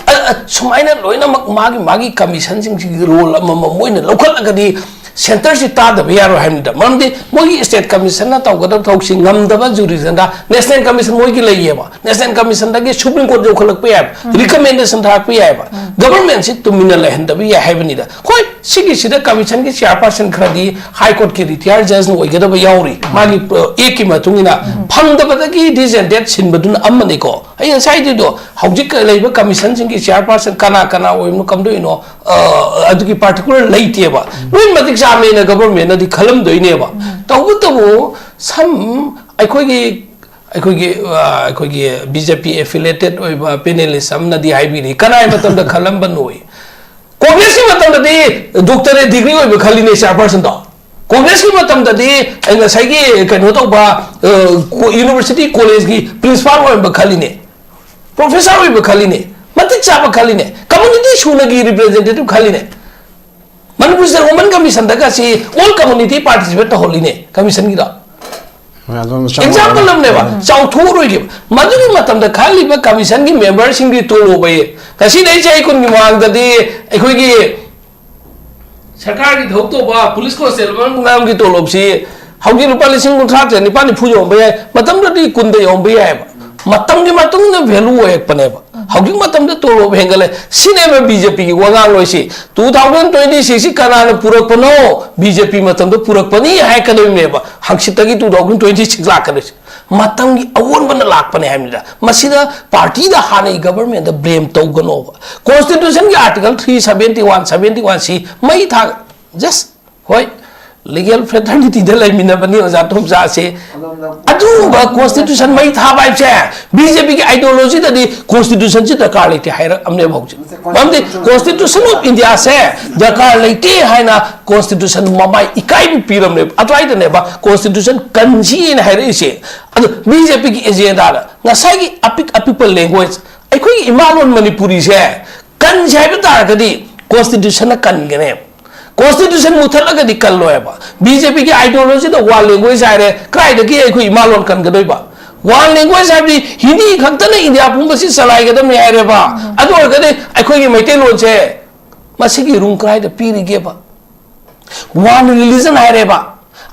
ꯑ, ꯑ, ꯁꯨꯃꯥꯏꯅ ꯂꯣꯏꯅꯃꯛ ꯃꯥꯒꯤ ꯃꯥꯒꯤ ꯀꯃꯤꯁꯟꯁꯤꯡꯁꯤꯒꯤ ꯔꯣꯜ ꯑꯃꯃꯝ ꯃꯣꯏꯅ ꯂꯧꯈꯠꯂꯒꯗꯤ ꯁꯦꯟꯇꯔꯁꯤ ꯇꯥꯗꯕ ꯌꯥꯔꯣꯏ ꯍꯥꯏꯕꯅꯤꯗ꯫ ꯃꯔꯝꯗꯤ ꯃꯣꯏꯒꯤ ꯁ꯭ꯇꯦꯠ ꯀꯃꯤꯁꯟꯅ ꯇꯧꯒꯗꯕ ꯊꯕꯛꯁꯤ ꯉꯝꯗꯕ ꯖꯨꯔꯤꯁꯟꯗ ꯅꯦꯁꯅꯦꯜ ꯀꯃꯤꯁꯟ ꯃꯣꯏꯒꯤ ꯂꯩꯌꯦꯕ꯫ ꯅꯦꯁꯅꯦꯜ ꯀꯃꯤꯁꯟꯗꯒꯤ ꯁꯨꯄ꯭ꯔꯤꯝ ꯀꯣꯔꯠ ꯌꯧꯈꯠꯂꯛꯄ ꯌꯥꯏꯕ, ꯔꯤꯀꯃꯦꯟꯗꯦꯁꯟ ꯊꯥꯔꯛꯄ ꯌꯥꯏꯕ꯫ ꯒꯕꯔꯃꯦꯟꯁꯤ ꯇꯨꯃꯤꯟꯅ ꯂꯩꯍꯟꯗꯕ ꯌꯥꯏ ꯍꯥꯏꯕꯅꯤꯗ꯫ ꯍꯣꯏ, ꯁꯤꯒꯤꯁꯤꯗ ꯀꯃꯤꯁꯟꯒꯤ ꯆꯤꯌꯥꯔꯄꯥꯔꯁꯟ ꯈꯔꯗꯤ ꯍꯥꯏ ꯀꯣꯔꯠꯀꯤ ꯔꯤꯇꯥꯌꯔ ꯖꯖꯅ ꯑꯣꯏꯒꯗꯕ ꯌꯥꯎꯔꯤ, ꯃꯥꯒꯤ, ꯑ, ꯑꯦꯛꯀꯤ ꯃꯇꯨꯡ ꯏꯟꯅ꯫ ꯐꯪꯗꯕꯗꯒꯤ ꯗꯤꯁ ꯑꯦꯟ ꯗꯦꯠ ꯁꯤꯟꯕꯗꯨꯅ ꯑꯃꯅꯤꯀꯣ꯫ ꯑꯩ ꯉꯁꯥꯏꯗꯨꯗꯣ ꯍꯧꯖꯤꯛ ꯂꯩꯕ ꯀꯃꯤꯁꯟꯁꯤꯡꯒꯤ ꯆꯤꯌꯥꯔꯄꯥꯔꯁꯟ ꯀꯅꯥ ꯀꯅꯥ ꯑꯣꯏꯕꯅꯣ ꯀꯝꯗꯧꯔꯤꯅꯣ, ꯑ, ꯑꯗꯨꯒꯤ ꯄꯥꯔꯇꯤꯀꯨꯂꯔ ꯂꯩꯇꯦꯕ꯫ ꯂꯣꯏ ꯃꯇꯤꯛ ꯆꯥꯃꯦꯅ ꯒꯕꯔꯃꯦꯟꯅꯗꯤ ꯈꯜꯂꯝꯗꯣꯏꯅꯦꯕ꯫ ꯇꯧꯕꯇꯕꯨ ꯁꯝ ꯑꯩꯈꯣꯏꯒꯤ, ꯑꯩꯈꯣꯏꯒꯤ, ꯑ, ꯑꯩꯈꯣꯏꯒꯤ ꯕꯤ ꯖꯦ ꯄꯤ ꯑꯦꯐꯤꯂꯦꯇꯦꯠ ꯑꯣꯏꯕ ꯄꯦꯅꯦꯂꯤꯁ ꯑꯃꯅꯗꯤ ꯍꯥꯏꯕꯤꯔꯤ, ꯀꯅꯥꯏ ꯃꯇꯝꯗ ꯈꯜꯂꯝꯕꯅꯣꯏ? ꯀꯣꯡꯒ꯭ꯔꯦꯁꯀꯤ ꯃꯇꯝꯗꯗꯤ ꯗꯣꯛꯇꯔꯦꯠ ꯗꯤꯒ꯭ꯔꯤ ꯑꯣꯏꯕ ꯈꯜꯂꯤꯅꯦ ꯆꯤꯌꯥꯔꯄꯥꯔꯁꯟꯗꯣ꯫ ꯀꯣꯡꯒ꯭ꯔꯦꯁꯀꯤ ꯃꯇꯝꯗꯗꯤ ꯉꯁꯥꯏꯒꯤ ꯀꯩꯅꯣ ꯇꯧꯕ, ꯑ, ꯀꯣ-, ꯌꯨꯅꯤꯚꯔꯁꯤꯇꯤ ꯀꯣꯂꯦꯖꯀꯤ ꯄ꯭ꯔꯤꯟꯁꯤꯄꯥꯜ ꯑꯣꯏꯔꯝꯕ ꯈꯜꯂꯤꯅꯦ, ꯄ꯭ꯔꯣꯐꯦꯁꯔ ꯑꯣꯏꯕ ꯈꯜꯂꯤꯅꯦ, ꯃꯇꯤꯛ ꯆꯥꯕ ꯈꯜꯂꯤꯅꯦ, ꯀꯝꯃꯨꯅꯤꯇꯤ ꯁꯨꯅꯒꯤ ꯔꯤꯄ꯭ꯔꯖꯦꯟꯇꯦꯇꯤꯚ ꯈꯜꯂꯤꯅꯦ꯫ ꯃꯅꯤꯄꯨꯔꯁꯤꯗ ꯋꯨꯃꯟ ꯀꯃꯤꯁꯟꯗꯒ ꯁꯤ ꯑꯣꯜ ꯀꯝꯃꯨꯅꯤꯇꯤ ꯄꯥꯔꯇꯤꯁꯤꯄꯦꯠ ꯇꯧꯍꯜꯂꯤꯅꯦ ꯀꯃꯤꯁꯟꯒꯤꯗ꯫ ꯍꯣꯏ, ꯑꯗꯨꯝ ꯆꯪꯉꯛꯑꯣ꯫ ꯑꯦꯛꯖꯥꯝꯄꯜ ꯑꯃꯅꯦꯕ, ꯎꯝ꯫ ꯆꯥꯎꯊꯣꯛꯎꯔꯣꯏꯒꯦꯕ꯫ ꯃꯗꯨꯒꯤ ꯃꯇꯝꯗ ꯈꯜꯂꯤꯕ ꯀꯃꯤꯁꯟꯒꯤ ꯃꯦꯝꯕꯔꯁꯤꯡꯒꯤ ꯇꯣꯂꯣꯞ ꯑꯌꯦ꯫ ꯉꯁꯤꯗꯩ ꯆꯍꯤ ꯀꯨꯟꯒꯤ ꯃꯃꯥꯡꯗꯗꯤ ꯑꯩꯈꯣꯏꯒꯤ ꯁꯔꯀꯥꯔꯒꯤ ꯊꯕꯛ ꯇꯧꯕ ꯄꯨꯂꯤꯁ ꯀꯣꯟꯁꯇꯦꯕꯜ ꯃꯌꯥꯝꯒꯤ ꯇꯣꯂꯣꯞꯁꯤ ꯍꯧꯖꯤꯛ ꯂꯨꯄꯥ ꯂꯤꯁꯤꯡ ꯀꯨꯟꯊ꯭ꯔꯥ ꯇꯔꯦꯠ ꯅꯤꯄꯥꯜ ꯅꯤꯐꯨ ꯌꯧꯔꯝꯕ ꯌꯥꯏ, ꯃꯇꯝꯗꯨꯗꯗꯤ ꯀꯨꯟꯗ ꯌꯧꯔꯝꯕ ꯌꯥꯏꯑꯕ꯫ ꯃꯇꯝꯒꯤ ꯃꯇꯨꯡ ꯏꯟꯅ ꯚꯦꯂꯨ ꯑꯣꯏꯔꯛꯄꯅꯦꯕ꯫ ꯍꯧꯖꯤꯛ ꯃꯇꯝꯗ ꯇꯣꯂꯣꯞ ꯍꯦꯟꯒꯠꯂꯦ, ꯁꯤꯅꯦꯕ ꯕꯤ ꯖꯦ ꯄꯤꯒꯤ ꯋꯥꯉꯥꯡꯂꯣꯏꯁꯤ꯫ ꯇꯨ ꯊꯥꯎꯖꯟ ꯇ꯭ꯋꯦꯟꯇꯤ ꯁꯤꯛꯁꯁꯤ ꯀꯅꯥꯅ ꯄꯨꯔꯛꯄꯅꯣ? ꯕꯤ ꯖꯦ ꯄꯤ ꯃꯇꯝꯗ ꯄꯨꯔꯛꯄꯅꯤ ꯍꯥꯏꯔꯛꯀꯗꯣꯏꯅꯦꯕ꯫ ꯍꯪꯆꯤꯠꯇꯒꯤ ꯇꯨ ꯊꯥꯎꯖꯟ ꯇ꯭ꯋꯦꯟꯇꯤ ꯁꯤꯛꯁ ꯂꯥꯛꯀꯗꯣꯏꯁꯦ꯫ ꯃꯇꯝꯒꯤ ꯑꯑꯣꯟꯕꯅ ꯂꯥꯛꯄꯅꯦ ꯍꯥꯏꯕꯅꯤꯗ꯫ ꯃꯁꯤꯗ ꯄꯥꯔꯇꯤꯗ ꯍꯥꯟꯅꯒꯤ ꯒꯕꯔꯃꯦꯟꯗ ꯕ꯭ꯂꯦꯝ ꯇꯧꯒꯅꯣꯕ꯫ ꯀꯣꯟꯁꯇꯤꯇ꯭ꯌꯨꯁꯟꯒꯤ article three seventy one, seventy one C ꯃꯩ ꯊꯥ-, ꯖꯁ, ꯍꯣꯏ, ꯂꯤꯒꯦꯜ ꯐ꯭ꯔꯦꯇꯔꯅꯤꯇꯤꯗ ꯂꯩꯃꯤꯟꯅꯕꯅꯤ ꯑꯣꯖꯥ ꯇꯣꯝꯆꯥꯁꯦ꯫ ꯑꯗꯨꯒꯨꯝꯕ ꯀꯣꯟꯁꯇꯤꯇ꯭ꯌꯨꯁꯟ ꯃꯩ ꯊꯥꯕ ꯍꯥꯏꯕꯁꯦ ꯕꯤ ꯖꯦ ꯄꯤꯒꯤ ꯑꯥꯏꯗꯤꯌꯣꯂꯣꯖꯤꯗꯗꯤ ꯀꯣꯟꯁꯇꯤꯇ꯭ꯌꯨꯁꯟꯁꯤ ꯗꯔꯀꯥꯔ ꯂꯩꯇꯦ ꯍꯥꯏꯔꯛꯑꯕꯅꯦꯕ ꯍꯧꯖꯤꯛ꯫ ꯃꯔꯝꯗꯤ ꯀꯣꯟꯁꯇꯤꯇ꯭ꯌꯨꯁꯟ ꯑꯣꯐ ꯏꯟꯗꯤꯌꯥꯁꯦ ꯗꯔꯀꯥꯔ ꯂꯩꯇꯦ ꯍꯥꯏꯅ ꯀꯣꯟꯁꯇꯤꯇ꯭ꯌꯨꯁꯟ ꯃꯃꯥꯏ ꯏꯀꯥꯏꯕ ꯄꯤꯔꯝꯅꯦꯕ꯫ ꯑꯗꯨꯋꯥꯏꯗꯅꯦꯕ ꯀꯣꯟꯁꯇꯤꯇ꯭ꯌꯨꯁꯟ ꯀꯟꯁꯤ ꯍꯥꯏꯅ ꯍꯥꯏꯔꯛꯏꯁꯦ꯫ ꯑꯗꯣ ꯕꯤ ꯖꯦ ꯄꯤꯒꯤ ꯑꯦꯖꯦꯟꯗꯥꯗ ꯉꯁꯥꯏꯒꯤ ꯑꯄꯤꯛ ꯑꯄꯤꯛꯄ ꯂꯦꯡꯒ꯭ꯋꯦꯖ, ꯑꯩꯈꯣꯏꯒꯤ ꯏꯃꯥꯂꯣꯟ ꯃꯅꯤꯄꯨꯔꯤꯁꯦ ꯀꯟꯁꯤ ꯍꯥꯏꯕ ꯇꯥꯔꯒꯗꯤ ꯇꯥꯔꯒꯗꯤ ꯀꯣꯟꯁꯇꯤꯇ꯭ꯌꯨꯁꯟꯅ ꯀꯟꯒꯅꯦꯕ꯫ ꯀꯣꯟꯁꯇꯤꯇ꯭ꯌꯨꯁꯟ ꯃꯨꯊꯠꯂꯒꯗꯤ ꯀꯜꯂꯣꯏꯕ꯫ ꯕꯤ ꯖꯦ ꯄꯤꯒꯤ ꯑꯥꯏꯗꯤꯌꯣꯂꯣꯖꯤꯗ ꯋꯥꯟ ꯂꯦꯡꯒ꯭ꯋꯦꯖ ꯍꯥꯏꯔꯦ, ꯀꯗꯥꯏꯗꯒꯤ ꯑꯩꯈꯣꯏ ꯏꯃꯥ ꯂꯣꯟ ꯀꯟꯒꯗꯣꯏꯕ? ꯋꯥꯟ ꯂꯦꯡꯒ꯭ꯋꯦꯖ ꯍꯥꯏꯕꯗꯤ ꯍꯤꯟꯗꯤ ꯈꯛꯇꯅ ꯏꯟꯗꯤꯌꯥ ꯄꯨꯝꯕꯁꯤ ꯆꯂꯥꯏꯒꯗꯕꯅꯤ ꯍꯥꯏꯔꯦꯕ꯫ ꯑꯗꯨ ꯑꯣꯏꯔꯒꯗꯤ ꯑꯩꯈꯣꯏꯒꯤ ꯃꯩꯇꯩꯂꯣꯟꯁꯦ ꯃꯁꯤꯒꯤ ꯔꯨꯝ ꯀꯗꯥꯏꯗ ꯄꯤꯔꯤꯒꯦꯕ? One religion ꯍꯥꯏꯔꯦꯕ꯫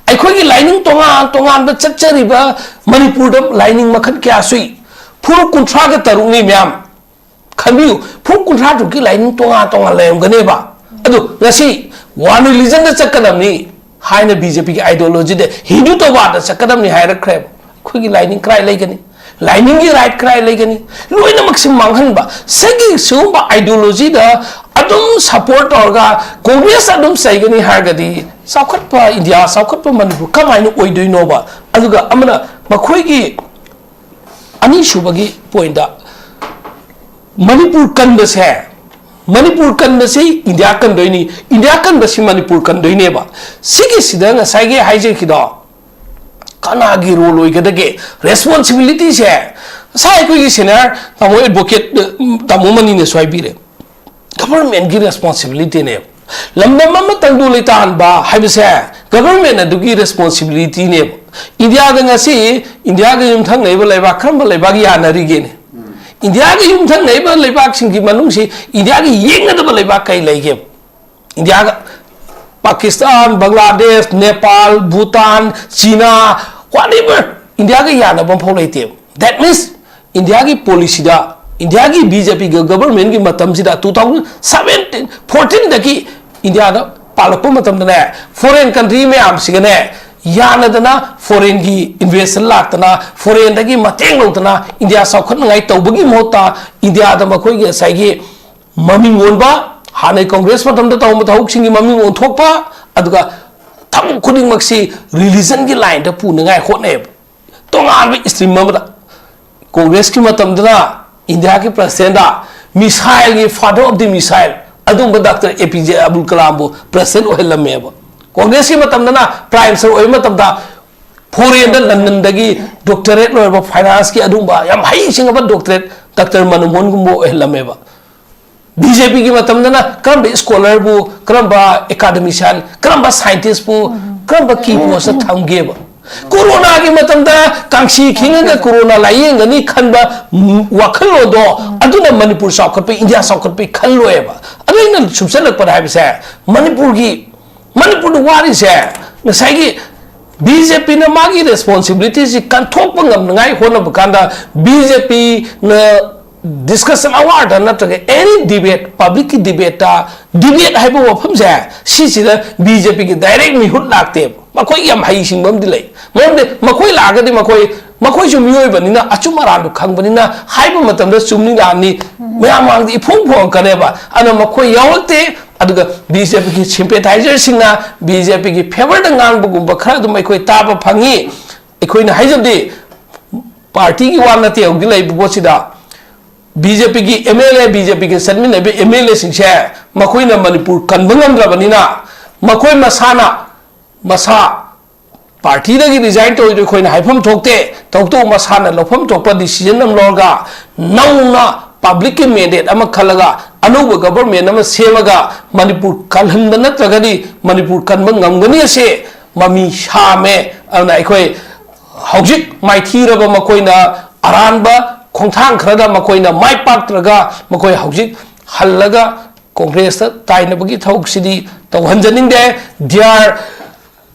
ꯑꯩꯈꯣꯏꯒꯤ ꯂꯥꯏꯅꯤꯡ ꯇꯣꯉꯥꯟ ꯇꯣꯉꯥꯟꯕ ꯆꯠꯆꯔꯤꯕ ꯃꯅꯤꯄꯨꯔꯗ ꯂꯥꯏꯅꯤꯡ ꯃꯈꯜ ꯀꯌꯥ ꯁꯨꯏ? ꯐꯨꯔꯨꯞ ꯀꯨꯟꯊ꯭ꯔꯥꯒ ꯇꯔꯨꯛꯅꯤ ꯃꯌꯥꯝ꯫ ꯈꯟꯕꯤꯌꯨ, ꯐꯨꯔꯨꯞ ꯀꯨꯟꯊ꯭ꯔꯥ ꯇꯔꯨꯛꯀꯤ ꯂꯥꯏꯅꯤꯡ ꯇꯣꯉꯥꯟ ꯇꯣꯉꯥꯟ ꯂꯩꯔꯝꯒꯅꯦꯕ꯫ ꯑꯗꯨ ꯉꯁꯤ ꯋꯥꯟ ꯔꯤꯂꯤꯖꯟꯗ ꯆꯠꯀꯗꯕꯅꯤ ꯍꯥꯏꯅ ꯕꯤ ꯖꯦ ꯄꯤꯒꯤ ꯑꯥꯏꯗꯤꯌꯣꯂꯣꯖꯤꯗ ꯍꯤꯟꯗꯨꯇꯕꯥꯗ ꯆꯠꯀꯗꯕꯅꯤ ꯍꯥꯏꯔꯛꯈ꯭ꯔꯦꯕ꯫ ꯑꯩꯈꯣꯏꯒꯤ ꯂꯥꯏꯅꯤꯡ ꯀꯗꯥꯏ ꯂꯩꯒꯅꯤ? ꯂꯥꯏꯅꯤꯡꯒꯤ ꯔꯥꯏꯠ ꯀꯗꯥꯏ ꯂꯩꯒꯅꯤ? ꯂꯣꯏꯅꯃꯛꯁꯤ ꯃꯥꯡꯍꯟꯕ꯫ ꯁꯤꯒꯤ ꯁꯤꯒꯨꯝꯕ ꯑꯥꯏꯗꯤꯌꯣꯂꯣꯖꯤꯗ ꯑꯗꯨꯝ ꯁꯄꯣꯔꯠ ꯇꯧꯔꯒ ꯀꯣꯡꯒ꯭ꯔꯦꯁ ꯑꯗꯨꯝ ꯆꯩꯒꯅꯤ ꯍꯥꯏꯔꯒꯗꯤ ꯆꯥꯎꯈꯠꯄ ꯏꯟꯗꯤꯌꯥ, ꯆꯥꯎꯈꯠꯄ ꯃꯅꯤꯄꯨꯔ ꯀꯃꯥꯏꯅ ꯑꯣꯏꯗꯣꯏꯅꯣꯕ? ꯑꯗꯨꯒ ꯑꯃꯅ ꯃꯈꯣꯏꯒꯤ ꯑꯅꯤꯁꯨꯕꯒꯤ ꯄꯣꯏꯟꯗ, ꯃꯅꯤꯄꯨꯔ ꯀꯟꯕꯁꯦ, ꯃꯅꯤꯄꯨꯔ ꯀꯟꯕꯁꯤ ꯏꯟꯗꯤꯌꯥ ꯀꯟꯗꯣꯏꯅꯤ, ꯏꯟꯗꯤꯌꯥ ꯀꯟꯕꯁꯤ ꯃꯅꯤꯄꯨꯔ ꯀꯟꯗꯣꯏꯅꯦꯕ꯫ ꯁꯤꯒꯤꯁꯤꯗ ꯉꯁꯥꯏꯒꯤ ꯍꯥꯏꯖꯈꯤꯗꯣ, ꯀꯅꯥꯒꯤ ꯔꯣꯜ ꯑꯣꯏꯒꯗꯒꯦ? ꯔꯦꯁꯄꯣꯟꯁꯤꯕꯤꯂꯤꯇꯤꯁꯦ ꯉꯁꯥꯏ ꯑꯩꯈꯣꯏꯒꯤ ꯁꯦꯅꯤꯌꯔ ꯇꯥꯃꯣ ꯑꯦꯗꯚꯣꯀꯦꯠ, ꯎꯝ, ꯇꯥꯃꯣ ꯃꯅꯤꯅꯁꯨ ꯍꯥꯏꯕꯤꯔꯦ꯫ ꯒꯚꯔꯟꯃꯦꯟꯒꯤ ꯔꯦꯁꯄꯣꯟꯁꯤꯕꯤꯂꯤꯇꯤꯅꯦꯕ꯫ ꯂꯝꯗꯝ ꯑꯃ ꯇꯪꯗꯨ ꯂꯩꯇꯥꯍꯟꯕ ꯍꯥꯏꯕꯁꯦ ꯒꯚꯔꯟꯃꯦꯟ ꯑꯗꯨꯒꯤ ꯔꯦꯁꯄꯣꯟꯁꯤꯕꯤꯂꯤꯇꯤꯅꯦꯕ꯫ ꯏꯟꯗꯤꯌꯥꯗ ꯉꯁꯤ ꯏꯟꯗꯤꯌꯥꯒ ꯌꯨꯝꯊꯪꯅꯩꯕ ꯂꯩꯕꯥꯛ ꯀꯔꯝꯕ ꯂꯩꯕꯥꯛ ꯌꯥꯅꯔꯤꯒꯦꯅꯦ? ꯏꯟꯗꯤꯌꯥꯒ ꯌꯨꯝꯊꯪꯅꯩꯕ ꯂꯩꯕꯥꯛꯁꯤꯡꯒꯤ ꯃꯅꯨꯡꯁꯤ ꯏꯟꯗꯤꯌꯥꯒ ꯌꯦꯡꯅꯗꯕ ꯂꯩꯕꯥꯛ ꯀꯩ ꯂꯩꯒꯦꯕ? ꯏꯟꯗꯤꯌꯥꯒ ꯄꯥꯀꯤꯁꯇꯥꯟ, ꯕꯪꯒ꯭ꯂꯥꯗꯦꯁ, ꯅꯦꯄꯥꯜ, ꯚꯨꯇꯥꯟ, ꯆꯤꯅꯥ, whatever, ꯏꯟꯗꯤꯌꯥꯒ ꯌꯥꯅꯕ ꯑꯃꯐꯥꯎ ꯂꯩꯇꯦꯕ꯫ That means ꯏꯟꯗꯤꯌꯥꯒꯤ ꯄꯣꯂꯤꯁꯤꯗ, ꯏꯟꯗꯤꯌꯥꯒꯤ ꯕꯤ ꯖꯦ ꯄꯤꯒ ꯒꯚꯔꯟꯃꯦꯟꯒꯤ ꯃꯇꯝꯁꯤꯗ, two thousand seventeen fourteen ꯗꯒꯤ ꯏꯟꯗꯤꯌꯥꯗ ꯄꯥꯜꯂꯛꯄ ꯃꯇꯝꯗꯅꯦ, ꯐꯣꯔꯦꯟ ꯀꯟꯇ꯭ꯔꯤ ꯃꯌꯥꯝꯁꯤꯒꯅꯦ ꯌꯥꯅꯗꯅ ꯐꯣꯔꯦꯟꯒꯤ ꯏꯟꯚꯦꯁꯇꯔ ꯂꯥꯛꯇꯅ ꯐꯣꯔꯦꯟꯗꯒꯤ ꯃꯇꯦꯡ ꯂꯧꯗꯅ ꯏꯟꯗꯤꯌꯥ ꯆꯥꯎꯈꯠꯅꯉꯥꯏ ꯇꯧꯕꯒꯤ ꯃꯍꯨꯠꯇ ꯏꯟꯗꯤꯌꯥꯗ ꯃꯈꯣꯏꯒꯤ ꯉꯁꯥꯏꯒꯤ ꯃꯃꯤꯡ ꯑꯣꯟꯕ, ꯍꯥꯟꯅꯩ ꯀꯣꯡꯒ꯭ꯔꯦꯁ ꯃꯇꯝꯗ ꯇꯧꯔꯝꯕ ꯊꯕꯛꯁꯤꯡꯒꯤ ꯃꯃꯤꯡ ꯑꯣꯟꯊꯣꯛꯄ, ꯑꯗꯨꯒ ꯊꯕꯛ ꯈꯨꯗꯤꯡꯃꯛꯁꯤ ꯔꯤꯂꯤꯖꯟꯒꯤ ꯂꯥꯏꯟꯗ ꯄꯨꯅꯉꯥꯏ ꯍꯣꯠꯅꯩꯌꯦꯕ꯫ ꯇꯣꯉꯥꯟꯕ ꯏꯁꯇ꯭ꯔꯤꯝ ꯑꯃꯗ ꯀꯣꯡꯒ꯭ꯔꯦꯁꯀꯤ ꯃꯇꯝꯗꯅ ꯏꯟꯗꯤꯌꯥꯒꯤ ꯄ꯭ꯔꯁꯤꯗꯦꯟꯗ ꯃꯤꯁꯥꯏꯜꯒꯤ father of the missile ꯑꯗꯨꯒꯨꯝꯕ ꯗꯥꯛꯇꯔ ꯑꯦ ꯄꯤ ꯖꯦ ꯑꯕꯗꯨꯜ ꯀꯂꯥꯝꯕꯨ ꯄ꯭ꯔꯁꯤꯗꯦꯟ ꯑꯣꯏꯍꯜꯂꯝꯃꯦꯕ꯫ ꯀꯣꯡꯒ꯭ꯔꯦꯁꯀꯤ ꯃꯇꯝꯗꯅ ꯄ꯭ꯔꯥꯏꯝ ꯃꯤꯅꯤꯁꯇꯔ ꯑꯣꯏꯕ ꯃꯇꯝꯗ ꯐꯣꯔꯦꯟꯗ ꯂꯟꯗꯟꯗꯒꯤ ꯗꯣꯛꯇꯔꯦꯠ ꯂꯣꯏꯔꯕ ꯐꯥꯏꯅꯥꯟꯁꯀꯤ ꯑꯗꯨꯒꯨꯝꯕ ꯌꯥꯝ ꯍꯩꯁꯤꯡꯉꯕ ꯗꯣꯛꯇꯔꯦꯠ ꯗꯥꯛꯇꯔ ꯃꯟꯃꯣꯍꯟꯒꯨꯝꯕ ꯑꯣꯏꯍꯜꯂꯝꯃꯦꯕ꯫ ꯕꯤ ꯖꯦ ꯄꯤꯒꯤ ꯃꯇꯝꯗꯅ ꯀꯔꯝꯕ ꯁ꯭ꯀꯣꯂꯔꯕꯨ, ꯀꯔꯝꯕ ꯑꯦꯀꯥꯗꯃꯤꯁꯤꯌꯥꯟ, ꯀꯔꯝꯕ ꯁꯥꯏꯟꯇꯤꯁꯄꯨ, ꯀꯔꯝꯕ ꯀꯤ ꯄꯣꯁꯇ ꯊꯝꯒꯦꯕ? ꯀꯣꯔꯣꯅꯥꯒꯤ ꯃꯇꯝꯗ ꯀꯥꯡꯁꯤ ꯈꯤꯡꯉꯒ ꯀꯣꯔꯣꯅꯥ ꯂꯥꯏꯌꯦꯡꯒꯅꯤ ꯈꯟꯕ, ꯎꯝ, ꯋꯥꯈꯜꯂꯣꯟꯗꯣ, ꯑꯗꯨꯅ ꯃꯅꯤꯄꯨꯔ ꯆꯥꯎꯈꯠꯄ, ꯏꯟꯗꯤꯌꯥ ꯆꯥꯎꯈꯠꯄꯒꯤ ꯈꯜꯂꯣꯏꯕ꯫ ꯑꯗꯨ ꯑꯩꯅ ꯁꯨꯝ ꯆꯠꯂꯛꯄꯗ ꯍꯥꯏꯕꯁꯦ, ꯃꯅꯤꯄꯨꯔꯒꯤ, ꯃꯅꯤꯄꯨꯔꯗ ꯋꯥꯔꯤꯁꯦ ꯉꯁꯥꯏꯒꯤ ꯕꯤ ꯖꯦ ꯄꯤꯅ ꯃꯥꯒꯤ ꯔꯦꯁꯄꯣꯟꯁꯤꯕꯤꯂꯤꯇꯤꯁꯤ ꯀꯟꯊꯣꯛꯄ ꯉꯝꯅꯉꯥꯏ ꯍꯣꯠꯅꯕ ꯀꯥꯟꯗ ꯕꯤ ꯖꯦ ꯄꯤꯅ ꯗꯤꯁꯀꯁꯟ ꯑꯋꯥꯔꯗ ꯅꯠꯇ꯭ꯔꯒ ꯑꯦꯅꯤ ꯗꯤꯕꯦꯠ, ꯄꯕ꯭ꯂꯤꯛꯀꯤ ꯗꯤꯕꯦꯠꯇ, ꯗꯤꯕꯦꯠ ꯍꯥꯏꯕ ꯋꯥꯐꯝꯁꯦ ꯁꯤꯁꯤꯗ ꯕꯤ ꯖꯦ ꯄꯤꯒꯤ ꯗꯥꯏꯔꯦꯛ ꯃꯤꯍꯨꯠ ꯂꯥꯛꯇꯦꯕ꯫ ꯃꯈꯣꯏ ꯌꯥꯝ ꯍꯩꯁꯤꯡꯕ ꯑꯃꯗꯤ ꯂꯩ꯫ ꯃꯔꯝꯗꯤ ꯃꯈꯣꯏ ꯂꯥꯛꯑꯒꯗꯤ ꯃꯈꯣꯏ, ꯃꯈꯣꯏꯁꯨ ꯃꯤꯑꯣꯏꯕꯅꯤꯅ ꯑꯆꯨꯝ ꯑꯔꯥꯟꯗꯨ ꯈꯪꯕꯅꯤꯅ ꯍꯥꯏꯕ ꯃꯇꯝꯗ ꯆꯨꯝꯅꯤ ꯂꯥꯟꯅꯤ ꯃꯌꯥꯝ ꯃꯥꯡꯗ ꯏꯐꯣꯡ ꯐꯣꯡꯉꯛꯀꯅꯦꯕ꯫ ꯑꯗꯨꯅ ꯃꯈꯣꯏ ꯌꯥꯎꯔꯛꯇꯦ꯫ ꯑꯗꯨꯒ ꯕꯤ ꯖꯦ ꯄꯤꯒꯤ ꯁꯤꯝꯄꯦꯊꯥꯏꯖꯔꯁꯤꯡꯅ, ꯕꯤ ꯖꯦ ꯄꯤꯒꯤ ꯐꯦꯚꯔꯗ ꯉꯥꯡꯕꯒꯨꯝꯕ ꯈꯔ ꯑꯗꯨꯝ ꯑꯩꯈꯣꯏ ꯇꯥꯕ ꯐꯪꯉꯤ꯫ ꯑꯩꯈꯣꯏꯅ ꯍꯥꯏꯖꯕꯗꯤ ꯄꯥꯔꯇꯤꯒꯤ ꯋꯥ ꯅꯠꯇꯦ ꯍꯧꯖꯤꯛ ꯂꯩꯔꯤꯕ ꯄꯣꯠꯁꯤꯗ꯫ ꯕꯤ ꯖꯦ ꯄꯤꯒꯤ ꯑꯦꯝ ꯑꯦꯜ ꯑꯦ, ꯕꯤ ꯖꯦ ꯄꯤꯒꯤ ꯆꯠꯃꯤꯟꯅꯕ ꯑꯦꯝ ꯑꯦꯜ ꯑꯦꯁꯤꯡꯁꯦ ꯃꯈꯣꯏꯅ ꯃꯅꯤꯄꯨꯔ ꯀꯟꯕ ꯉꯝꯗ꯭ꯔꯕꯅꯤꯅ ꯃꯈꯣꯏ ꯃꯁꯥꯅ, ꯃꯁꯥ ꯄꯥꯔꯇꯤꯗꯒꯤ ꯔꯤꯖꯥꯏꯟ ꯇꯧꯔꯤꯗꯣ ꯑꯩꯈꯣꯏꯅ ꯍꯥꯏꯐꯝ ꯊꯣꯛꯇꯦ꯫ ꯇꯧꯕꯇꯕꯨ ꯃꯁꯥꯅ ꯂꯧꯐꯝ ꯊꯣꯛꯄ ꯗꯤꯁꯤꯖꯟ ꯑꯃ ꯂꯧꯔꯒ ꯅꯧꯅ ꯄꯕ꯭ꯂꯤꯛꯀꯤ ꯃꯦꯟꯗꯦꯠ ꯑꯃ ꯈꯜꯂꯒ ꯑꯅꯧꯕ ꯒꯕꯔꯃꯦꯟ ꯑꯃ ꯁꯦꯝꯃꯒ ꯃꯅꯤꯄꯨꯔ ꯀꯜꯍꯟꯕ ꯅꯠꯇ꯭ꯔꯒꯗꯤ ꯃꯅꯤꯄꯨꯔ ꯀꯟꯕ ꯉꯝꯒꯅꯤ ꯑꯁꯤ ꯃꯃꯤ ꯁꯥꯝꯃꯦ꯫ ꯑꯗꯨꯅ ꯑꯩꯈꯣꯏ ꯍꯧꯖꯤꯛ ꯃꯥꯏꯊꯤꯔꯕ ꯃꯈꯣꯏꯅ ꯑꯔꯥꯟꯕ ꯈꯣꯡꯊꯥꯡ ꯈꯔꯗ ꯃꯈꯣꯏꯅ ꯃꯥꯏ ꯄꯥꯛꯇ꯭ꯔꯒ ꯃꯈꯣꯏ ꯍꯧꯖꯤꯛ ꯍꯜꯂꯒ ꯀꯣꯡꯒ꯭ꯔꯦꯁꯇ ꯇꯥꯏꯅꯕꯒꯤ ꯊꯕꯛꯁꯤꯗꯤ ꯇꯧꯍꯟꯖꯅꯤꯡꯗꯦ꯫ Dear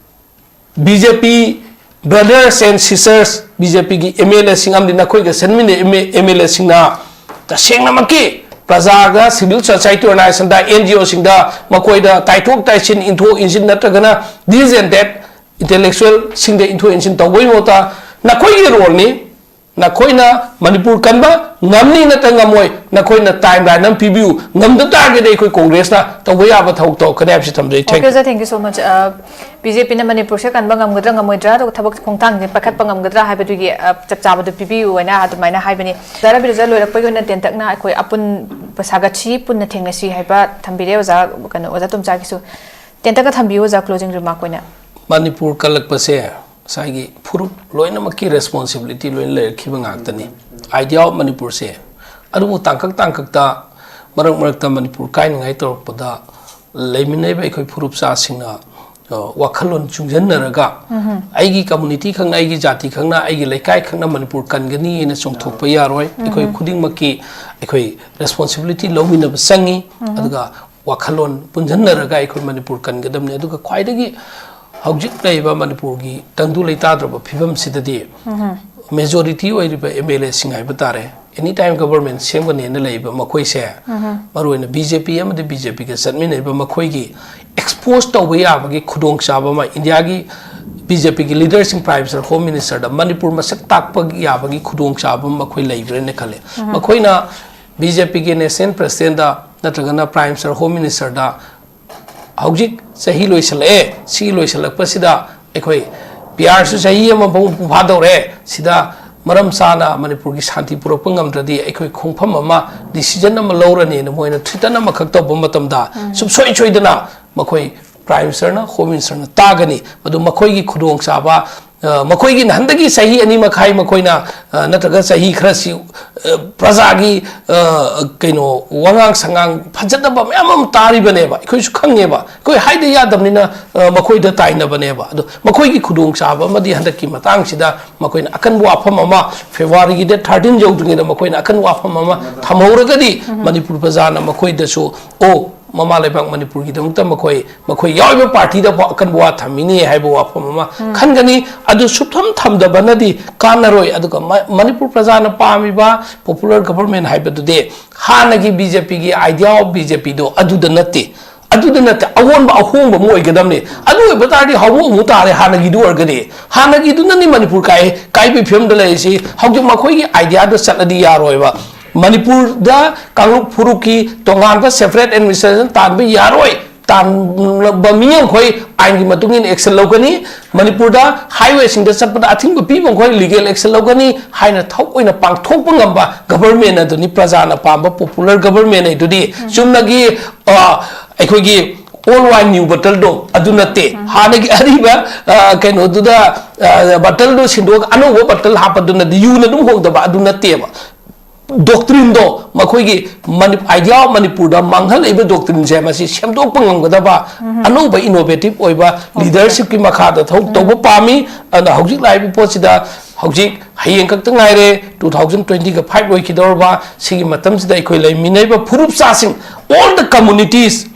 B J P brothers and sisters, B J Pꯒꯤ M L Aꯁꯤꯡ ꯑꯃꯗꯤ ꯅꯈꯣꯏꯒ ꯆꯠꯃꯤꯟꯅ M L Aꯁꯤꯡꯅ ꯇꯁꯦꯡꯅꯃꯛꯀꯤ ꯄ꯭ꯔꯖꯥꯒ, civil society organizationꯗ, N G Oꯁꯤꯡꯗ ꯃꯈꯣꯏꯗ ꯇꯥꯏꯊꯣꯛ ꯇꯥꯏꯁꯤꯟ, ꯏꯟꯊꯣꯛ ꯏꯟꯁꯤꯟ ꯅꯠꯇ꯭ꯔꯒꯅ this and that intellectualꯁꯤꯡꯗ ꯏꯟꯊꯣꯛ ꯏꯟꯁꯤꯟ ꯇꯧꯕꯒꯤ ꯃꯍꯨꯠꯇ ꯅꯈꯣꯏꯒꯤ roleꯅꯤ꯫ ꯅꯈꯣꯏꯅ ꯃꯅꯤꯄꯨꯔ ꯀꯟꯕ ꯉꯝꯅꯤ ꯅꯠꯇ꯭ꯔꯒ ꯉꯝꯃꯣꯏ, ꯅꯈꯣꯏꯅ timeline ꯑꯃ ꯄꯤꯕꯤꯌꯨ꯫ ꯉꯝꯗ ꯇꯥꯔꯒꯗꯤ ꯑꯩꯈꯣꯏ ꯀꯣꯡꯒ꯭ꯔꯦꯁꯅ ꯇꯧꯕ ꯌꯥꯕ ꯊꯕꯛ ꯇꯧꯔꯛꯀꯅꯤ ꯍꯥꯏꯕꯁꯤ ꯊꯝꯖꯩ꯫ Thank you꯫ Okay, sir, thank you so much. Uh, B J Pꯅ ꯃꯅꯤꯄꯨꯔꯁꯦ ꯀꯟꯕ ꯉꯝꯒꯗ꯭ꯔꯥ ꯉꯝꯃꯣꯏꯗ꯭ꯔꯥ, ꯑꯗꯨꯒ ꯊꯕꯛ ꯈꯣꯡꯊꯥꯡꯁꯦ ꯄꯥꯏꯈꯠꯄ ꯉꯝꯒꯗ꯭ꯔꯥ ꯍꯥꯏꯕꯗꯨꯒꯤ, uh, ꯆꯞ ꯆꯥꯕꯗꯨ ꯄꯤꯕꯤꯌꯨ ꯍꯥꯏꯅ ꯑꯗꯨꯃꯥꯏꯅ ꯍꯥꯏꯕꯅꯤ꯫ ꯑꯣꯖꯥ ꯔꯕꯤꯟꯗ꯭ꯔ, ꯂꯣꯏꯔꯛꯄꯒꯤ ꯑꯣꯏꯅ ꯇꯦꯟꯇꯛꯅ ꯑꯩꯈꯣꯏ ꯑꯄꯨꯟꯕ ꯁꯥꯒꯠꯁꯤ, ꯄꯨꯟꯅ ꯊꯦꯡꯅꯁꯤ ꯍꯥꯏꯕ ꯊꯝꯕꯤꯔꯦ ꯑꯣꯖꯥ, ꯀꯩꯅꯣ, ꯑꯣꯖꯥ ꯇꯣꯝꯆꯥꯒꯤꯁꯨ꯫ ꯇꯦꯟꯇꯛꯅ ꯊꯝꯕꯤꯌꯨ ꯑꯣꯖꯥ, closing remark ꯑꯣꯏꯅ꯫ ꯃꯅꯤꯄꯨꯔ ꯀꯜꯂꯛꯄꯁꯦ ꯉꯁꯥꯏꯒꯤ ꯐꯨꯔꯨꯞ ꯂꯣꯏꯅꯃꯛꯀꯤ responsibility ꯂꯣꯏꯅ ꯂꯩꯔꯛꯈꯤꯕ ꯉꯥꯛꯇꯅꯤ꯫ Idea of ꯃꯅꯤꯄꯨꯔꯁꯦ꯫ ꯑꯗꯨꯕꯨ ꯇꯥꯡꯀꯛ ꯇꯥꯡꯀꯛꯇ ꯃꯔꯛ ꯃꯔꯛꯇ ꯃꯅꯤꯄꯨꯔ ꯀꯥꯏꯅꯉꯥꯏ ꯇꯧꯔꯛꯄꯗ ꯂꯩꯃꯤꯟꯅꯔꯤꯕ ꯑꯩꯈꯣꯏ ꯐꯨꯔꯨꯞ ꯆꯥꯁꯤꯡꯅ, ꯑ, ꯋꯥꯈꯜꯂꯣꯟ ꯆꯨꯡꯁꯤꯟꯅꯔꯒ, ꯑꯩꯒꯤ ꯀꯝꯃꯨꯅꯤꯇꯤ ꯈꯛꯅ, ꯑꯩꯒꯤ ꯖꯥꯇꯤ ꯈꯛꯅ, ꯑꯩꯒꯤ ꯂꯩꯀꯥꯏ ꯈꯛꯅ ꯃꯅꯤꯄꯨꯔ ꯀꯟꯒꯅꯤ ꯍꯥꯏꯅ ꯆꯣꯡꯊꯣꯛꯄ ꯌꯥꯔꯣꯏ꯫ ꯑꯩꯈꯣꯏ ꯈꯨꯗꯤꯡꯃꯛꯀꯤ ꯑꯩꯈꯣꯏ ꯔꯦꯁꯄꯣꯟꯁꯤꯕꯤꯂꯤꯇꯤ ꯂꯧꯃꯤꯟꯅꯕ ꯆꯪꯉꯤ꯫ ꯑꯗꯨꯒ ꯋꯥꯈꯜꯂꯣꯟ ꯄꯨꯟꯁꯤꯟꯅꯔꯒ ꯑꯩꯈꯣꯏ ꯃꯅꯤꯄꯨꯔ ꯀꯟꯒꯗꯕꯅꯤ꯫ ꯑꯗꯨꯒ ꯈ꯭ꯋꯥꯏꯗꯒꯤ ꯍꯧꯖꯤꯛ ꯂꯩꯔꯤꯕ ꯃꯅꯤꯄꯨꯔꯒꯤ ꯇꯪꯗꯨ ꯂꯩꯇꯥꯗ꯭ꯔꯕ ꯐꯤꯕꯝꯁꯤꯗꯗꯤ, ꯃꯦꯖꯣꯔꯤꯇꯤ ꯑꯣꯏꯔꯤꯕ ꯑꯦꯝ ꯑꯦꯜ ꯑꯦꯁꯤꯡ ꯍꯥꯏꯕ ꯇꯥꯔꯦ, ꯑꯦꯅꯤ ꯇꯥꯏꯝ ꯒꯕꯔꯃꯦꯟ ꯁꯦꯝꯒꯅꯦꯅ ꯂꯩꯕ ꯃꯈꯣꯏꯁꯦ, ꯃꯔꯨꯑꯣꯏꯅ ꯕꯤ ꯖꯦ ꯄꯤ ꯑꯃꯗꯤ ꯕꯤ ꯖꯦ ꯄꯤꯒ ꯆꯠꯃꯤꯟꯅꯔꯤꯕ ꯃꯈꯣꯏꯒꯤ ꯑꯦꯛꯁꯄꯣꯖ ꯇꯧꯕ ꯌꯥꯕꯒꯤ ꯈꯨꯗꯣꯡꯆꯥꯕ ꯑꯃ ꯏꯟꯗꯤꯌꯥꯒꯤ ꯕꯤ ꯖꯦ ꯄꯤꯒꯤ ꯂꯤꯗꯔꯁꯤꯡ, ꯄ꯭ꯔꯥꯏꯝ ꯃꯤꯅꯤꯁꯇꯔ, ꯍꯣꯝ ꯃꯤꯅꯤꯁꯇꯔꯗ ꯃꯅꯤꯄꯨꯔ ꯃꯁꯛ ꯇꯥꯛꯄ ꯌꯥꯕꯒꯤ ꯈꯨꯗꯣꯡꯆꯥꯕ ꯑꯃ ꯃꯈꯣꯏ ꯂꯩꯕ꯭ꯔꯦꯅ ꯈꯜꯂꯦ꯫ ꯃꯈꯣꯏꯅ ꯕꯤ ꯖꯦ ꯄꯤꯒꯤ ꯅꯦꯁꯅꯦꯜ ꯄ꯭ꯔꯁꯤꯗꯦꯟꯗ ꯅꯠꯇ꯭ꯔꯒꯅ ꯄ꯭ꯔꯥꯏꯝ ꯃꯤꯅꯤꯁꯇꯔ, ꯍꯣꯝ ꯃꯤꯅꯤꯁꯇꯔꯗ ꯍꯧꯖꯤꯛ ꯆꯍꯤ ꯂꯣꯏꯁꯤꯜꯂꯛꯑꯦ, ꯁꯤ ꯂꯣꯏꯁꯤꯜꯂꯛꯄꯁꯤꯗ ꯑꯩꯈꯣꯏ ꯄꯤ ꯑꯥꯔꯁꯨ ꯆꯍꯤ ꯑꯃ ꯃꯄꯨꯡ ꯐꯥꯗꯧꯔꯦ, ꯁꯤꯗ ꯃꯔꯝ ꯆꯥꯅ ꯃꯅꯤꯄꯨꯔꯒꯤ ꯁꯥꯟꯇꯤ ꯄꯨꯔꯛꯄ ꯉꯝꯗ꯭ꯔꯗꯤ ꯑꯩꯈꯣꯏ ꯈꯣꯡꯐꯝ ꯑꯃ, ꯗꯤꯁꯤꯖꯟ ꯑꯃ ꯂꯧꯔꯅꯤꯅ ꯃꯣꯏꯅ ꯊ꯭ꯔꯤꯇꯟ ꯑꯃꯈꯛ ꯇꯧꯕ ꯃꯇꯝꯗ, ꯁꯨꯡꯁꯣꯏ ꯁꯣꯏꯗꯅ ꯃꯈꯣꯏ ꯄ꯭ꯔꯥꯏꯝ ꯃꯤꯅꯤꯁꯇꯔꯅ, ꯍꯣꯝ ꯃꯤꯅꯤꯁꯇꯔꯅ ꯇꯥꯒꯅꯤ꯫ ꯃꯗꯨ ꯃꯈꯣꯏꯒꯤ ꯈꯨꯗꯣꯡꯆꯥꯕ, ꯑ, ꯃꯈꯣꯏꯒꯤ ꯍꯟꯗꯛꯀꯤ ꯆꯍꯤ ꯑꯅꯤ ꯃꯈꯥꯏ ꯃꯈꯣꯏꯅ, ꯑ, ꯅꯠꯇ꯭ꯔꯒ ꯆꯍꯤ ꯈꯔꯁꯤ, ꯑ, ꯄ꯭ꯔꯖꯥꯒꯤ, ꯑ, ꯀꯩꯅꯣ, ꯋꯥꯉꯥꯡ ꯁꯉꯥꯡ ꯐꯖꯗꯕ ꯃꯌꯥꯝ ꯑꯃ ꯇꯥꯔꯤꯕꯅꯦꯕ꯫ ꯑꯩꯈꯣꯏꯁꯨ ꯈꯪꯉꯦꯕ, ꯑꯩꯈꯣꯏ ꯍꯥꯏꯗ ꯌꯥꯗꯕꯅꯤꯅ, ꯑ, ꯃꯈꯣꯏꯗ ꯇꯥꯏꯅꯕꯅꯦꯕ꯫ ꯑꯗꯣ ꯃꯈꯣꯏꯒꯤ ꯈꯨꯗꯣꯡꯆꯥꯕ ꯑꯃꯗꯤ ꯍꯟꯗꯛꯀꯤ ꯃꯇꯥꯡꯁꯤꯗ ꯃꯈꯣꯏꯅ ꯑꯀꯟꯕ ꯋꯥꯐꯝ ꯑꯃ, ꯐꯦꯕ꯭ꯔꯨꯋꯥꯔꯤꯒꯤ ꯗꯦꯠ ꯊꯥꯔꯇꯤꯟ ꯌꯧꯗ꯭ꯔꯤꯉꯩꯗ ꯃꯈꯣꯏꯅ ꯑꯀꯟꯕ ꯋꯥꯐꯝ ꯑꯃ ꯊꯝꯍꯧꯔꯒꯗꯤ, ꯃꯅꯤꯄꯨꯔ ꯄ꯭ꯔꯖꯥꯅ ꯃꯈꯣꯏꯗꯁꯨ, "ꯑꯣ, ꯃꯃꯥ ꯂꯩꯕꯥꯛ ꯃꯅꯤꯄꯨꯔꯒꯤꯗꯃꯛꯇ ꯃꯈꯣꯏ, ꯃꯈꯣꯏ ꯌꯥꯎꯔꯤꯕ ꯄꯥꯔꯇꯤꯗ ꯐꯥꯎ ꯑꯀꯟꯕ ꯋꯥ ꯊꯝꯃꯤꯅꯤ" ꯍꯥꯏꯕ ꯋꯥꯐꯝ ꯑꯃ ꯈꯟꯒꯅꯤ꯫ ꯑꯗꯨ ꯁꯨꯞꯊꯝ ꯊꯝꯗꯕꯅꯗꯤ ꯀꯥꯟꯅꯔꯣꯏ꯫ ꯑꯗꯨꯒ ꯃ-, ꯃꯅꯤꯄꯨꯔ ꯄ꯭ꯔꯖꯥꯅ ꯄꯥꯝꯃꯤꯕ ꯄꯣꯄꯨꯂꯔ ꯒꯕꯔꯃꯦꯟ ꯍꯥꯏꯕꯗꯨꯗꯤ ꯍꯥꯟꯅꯒꯤ ꯕꯤ ꯖꯦ ꯄꯤꯒꯤ ꯑꯥꯏꯗꯤꯌꯥ ꯑꯣꯐ ꯕꯤ ꯖꯦ ꯄꯤꯗꯣ ꯑꯗꯨꯗ ꯅꯠꯇꯦ꯫ ꯑꯗꯨꯗ ꯅꯠꯇꯦ, ꯑꯑꯣꯟꯕ ꯑꯍꯣꯡꯕ ꯑꯃ ꯑꯣꯏꯒꯗꯕꯅꯤ꯫ ꯑꯗꯨ ꯑꯣꯏꯕ ꯇꯥꯔꯗꯤ ꯍꯧꯕ ꯑꯃꯨꯛ ꯇꯥꯔꯦ, ꯍꯥꯟꯅꯒꯤꯗꯨ ꯑꯣꯏꯔꯒꯗꯤ꯫ ꯍꯥꯟꯅꯒꯤꯗꯨꯅꯅꯤ ꯃꯅꯤꯄꯨꯔ ꯀꯥꯏ-, ꯀꯥꯏꯕꯒꯤ ꯐꯤꯕꯝꯗ ꯂꯩꯔꯤꯁꯤ꯫ ꯍꯧꯖꯤꯛ ꯃꯈꯣꯏꯒꯤ ꯑꯥꯏꯗꯤꯌꯥꯗ ꯆꯠꯂꯗꯤ ꯌꯥꯔꯣꯏꯕ꯫ ꯃꯅꯤꯄꯨꯔꯗ ꯀꯥꯡꯂꯨꯞ ꯐꯨꯔꯨꯞꯀꯤ ꯇꯣꯉꯥꯟꯕ ꯁꯦꯄꯔꯦꯠ ꯑꯦꯗꯃꯤꯅꯤꯁꯇ꯭ꯔꯦꯁꯟ ꯇꯥꯟꯕ ꯌꯥꯔꯣꯏ꯫ ꯇꯥꯟꯕ ꯃꯤ ꯑꯃꯈꯣꯏ ꯑꯥꯏꯟꯒꯤ ꯃꯇꯨꯡ ꯏꯟꯅ ꯑꯦꯛꯁꯟ ꯂꯧꯒꯅꯤ꯫ ꯃꯅꯤꯄꯨꯔꯗ ꯍꯥꯏꯋꯦꯁꯤꯡꯗ ꯆꯠꯄꯗ ꯑꯊꯤꯡꯕ ꯄꯤꯕ ꯃꯈꯣꯏ ꯂꯤꯒꯦꯜ ꯑꯦꯛꯁꯟ ꯂꯧꯒꯅꯤ ꯍꯥꯏꯅ ꯊꯕꯛ ꯑꯣꯏꯅ ꯄꯥꯡꯊꯣꯛꯄ ꯉꯝꯕ ꯒꯕꯔꯃꯦꯟ ꯑꯗꯨꯅꯤ, ꯄ꯭ꯔꯖꯥꯅ ꯄꯥꯝꯕ ꯄꯣꯄꯨꯂꯔ ꯒꯕꯔꯃꯦꯟ ꯑꯗꯨꯗꯤ꯫ ꯆꯨꯝꯅꯒꯤ, ꯑ, ꯑꯩꯈꯣꯏꯒꯤ ꯑꯣꯜ ꯋꯥꯏꯟ ꯅ꯭ꯌꯨ ꯕꯇꯜꯗꯣ ꯑꯗꯨ ꯅꯠꯇꯦ꯫ ꯍꯥꯟꯅꯒꯤ ꯑꯔꯤꯕ, ꯑ, ꯀꯩꯅꯣꯗꯨꯗ, ꯑ, ꯕꯇꯜꯗꯣ ꯁꯤꯟꯗꯣꯛꯑꯒ ꯑꯅꯧꯕ ꯕꯇꯜ ꯍꯥꯞꯄꯗꯨꯅꯗꯤ ꯌꯨꯅ ꯑꯗꯨꯝ ꯍꯣꯡꯗꯕ ꯑꯗꯨ ꯅꯠꯇꯦꯕ꯫ ꯗꯣꯛꯇ꯭ꯔꯤꯟꯗꯣ, ꯃꯈꯣꯏꯒꯤ ꯃꯅꯤ-, idea of ꯃꯅꯤꯄꯨꯔꯗ ꯃꯥꯡꯍꯜꯂꯛꯏꯕ ꯗꯣꯛꯇ꯭ꯔꯤꯟꯁꯦ, ꯃꯁꯤ ꯁꯦꯝꯗꯣꯛꯄ ꯉꯝꯒꯗꯕ ꯑꯅꯧꯕ innovative ꯑꯣꯏꯕ leadership ꯀꯤ ꯃꯈꯥꯗ ꯊꯕꯛ ꯇꯧꯕ ꯄꯥꯝꯃꯤ꯫ ꯑꯗꯨꯅ ꯍꯧꯖꯤꯛ ꯂꯥꯛꯏꯕ ꯄꯣꯠꯁꯤꯗ, ꯍꯧꯖꯤꯛ ꯍꯌꯦꯡ ꯈꯛꯇ ꯉꯥꯏꯔꯦ, two thousand twenty ꯒ five ꯂꯣꯏꯈꯤꯗꯧꯔꯕ꯫ ꯁꯤꯒꯤ ꯃꯇꯝꯁꯤꯗ ꯑꯩꯈꯣꯏ ꯂꯩꯃꯤꯟꯅꯔꯤꯕ ꯐꯨꯔꯨꯞ ꯆꯥꯁꯤꯡ, all the communities,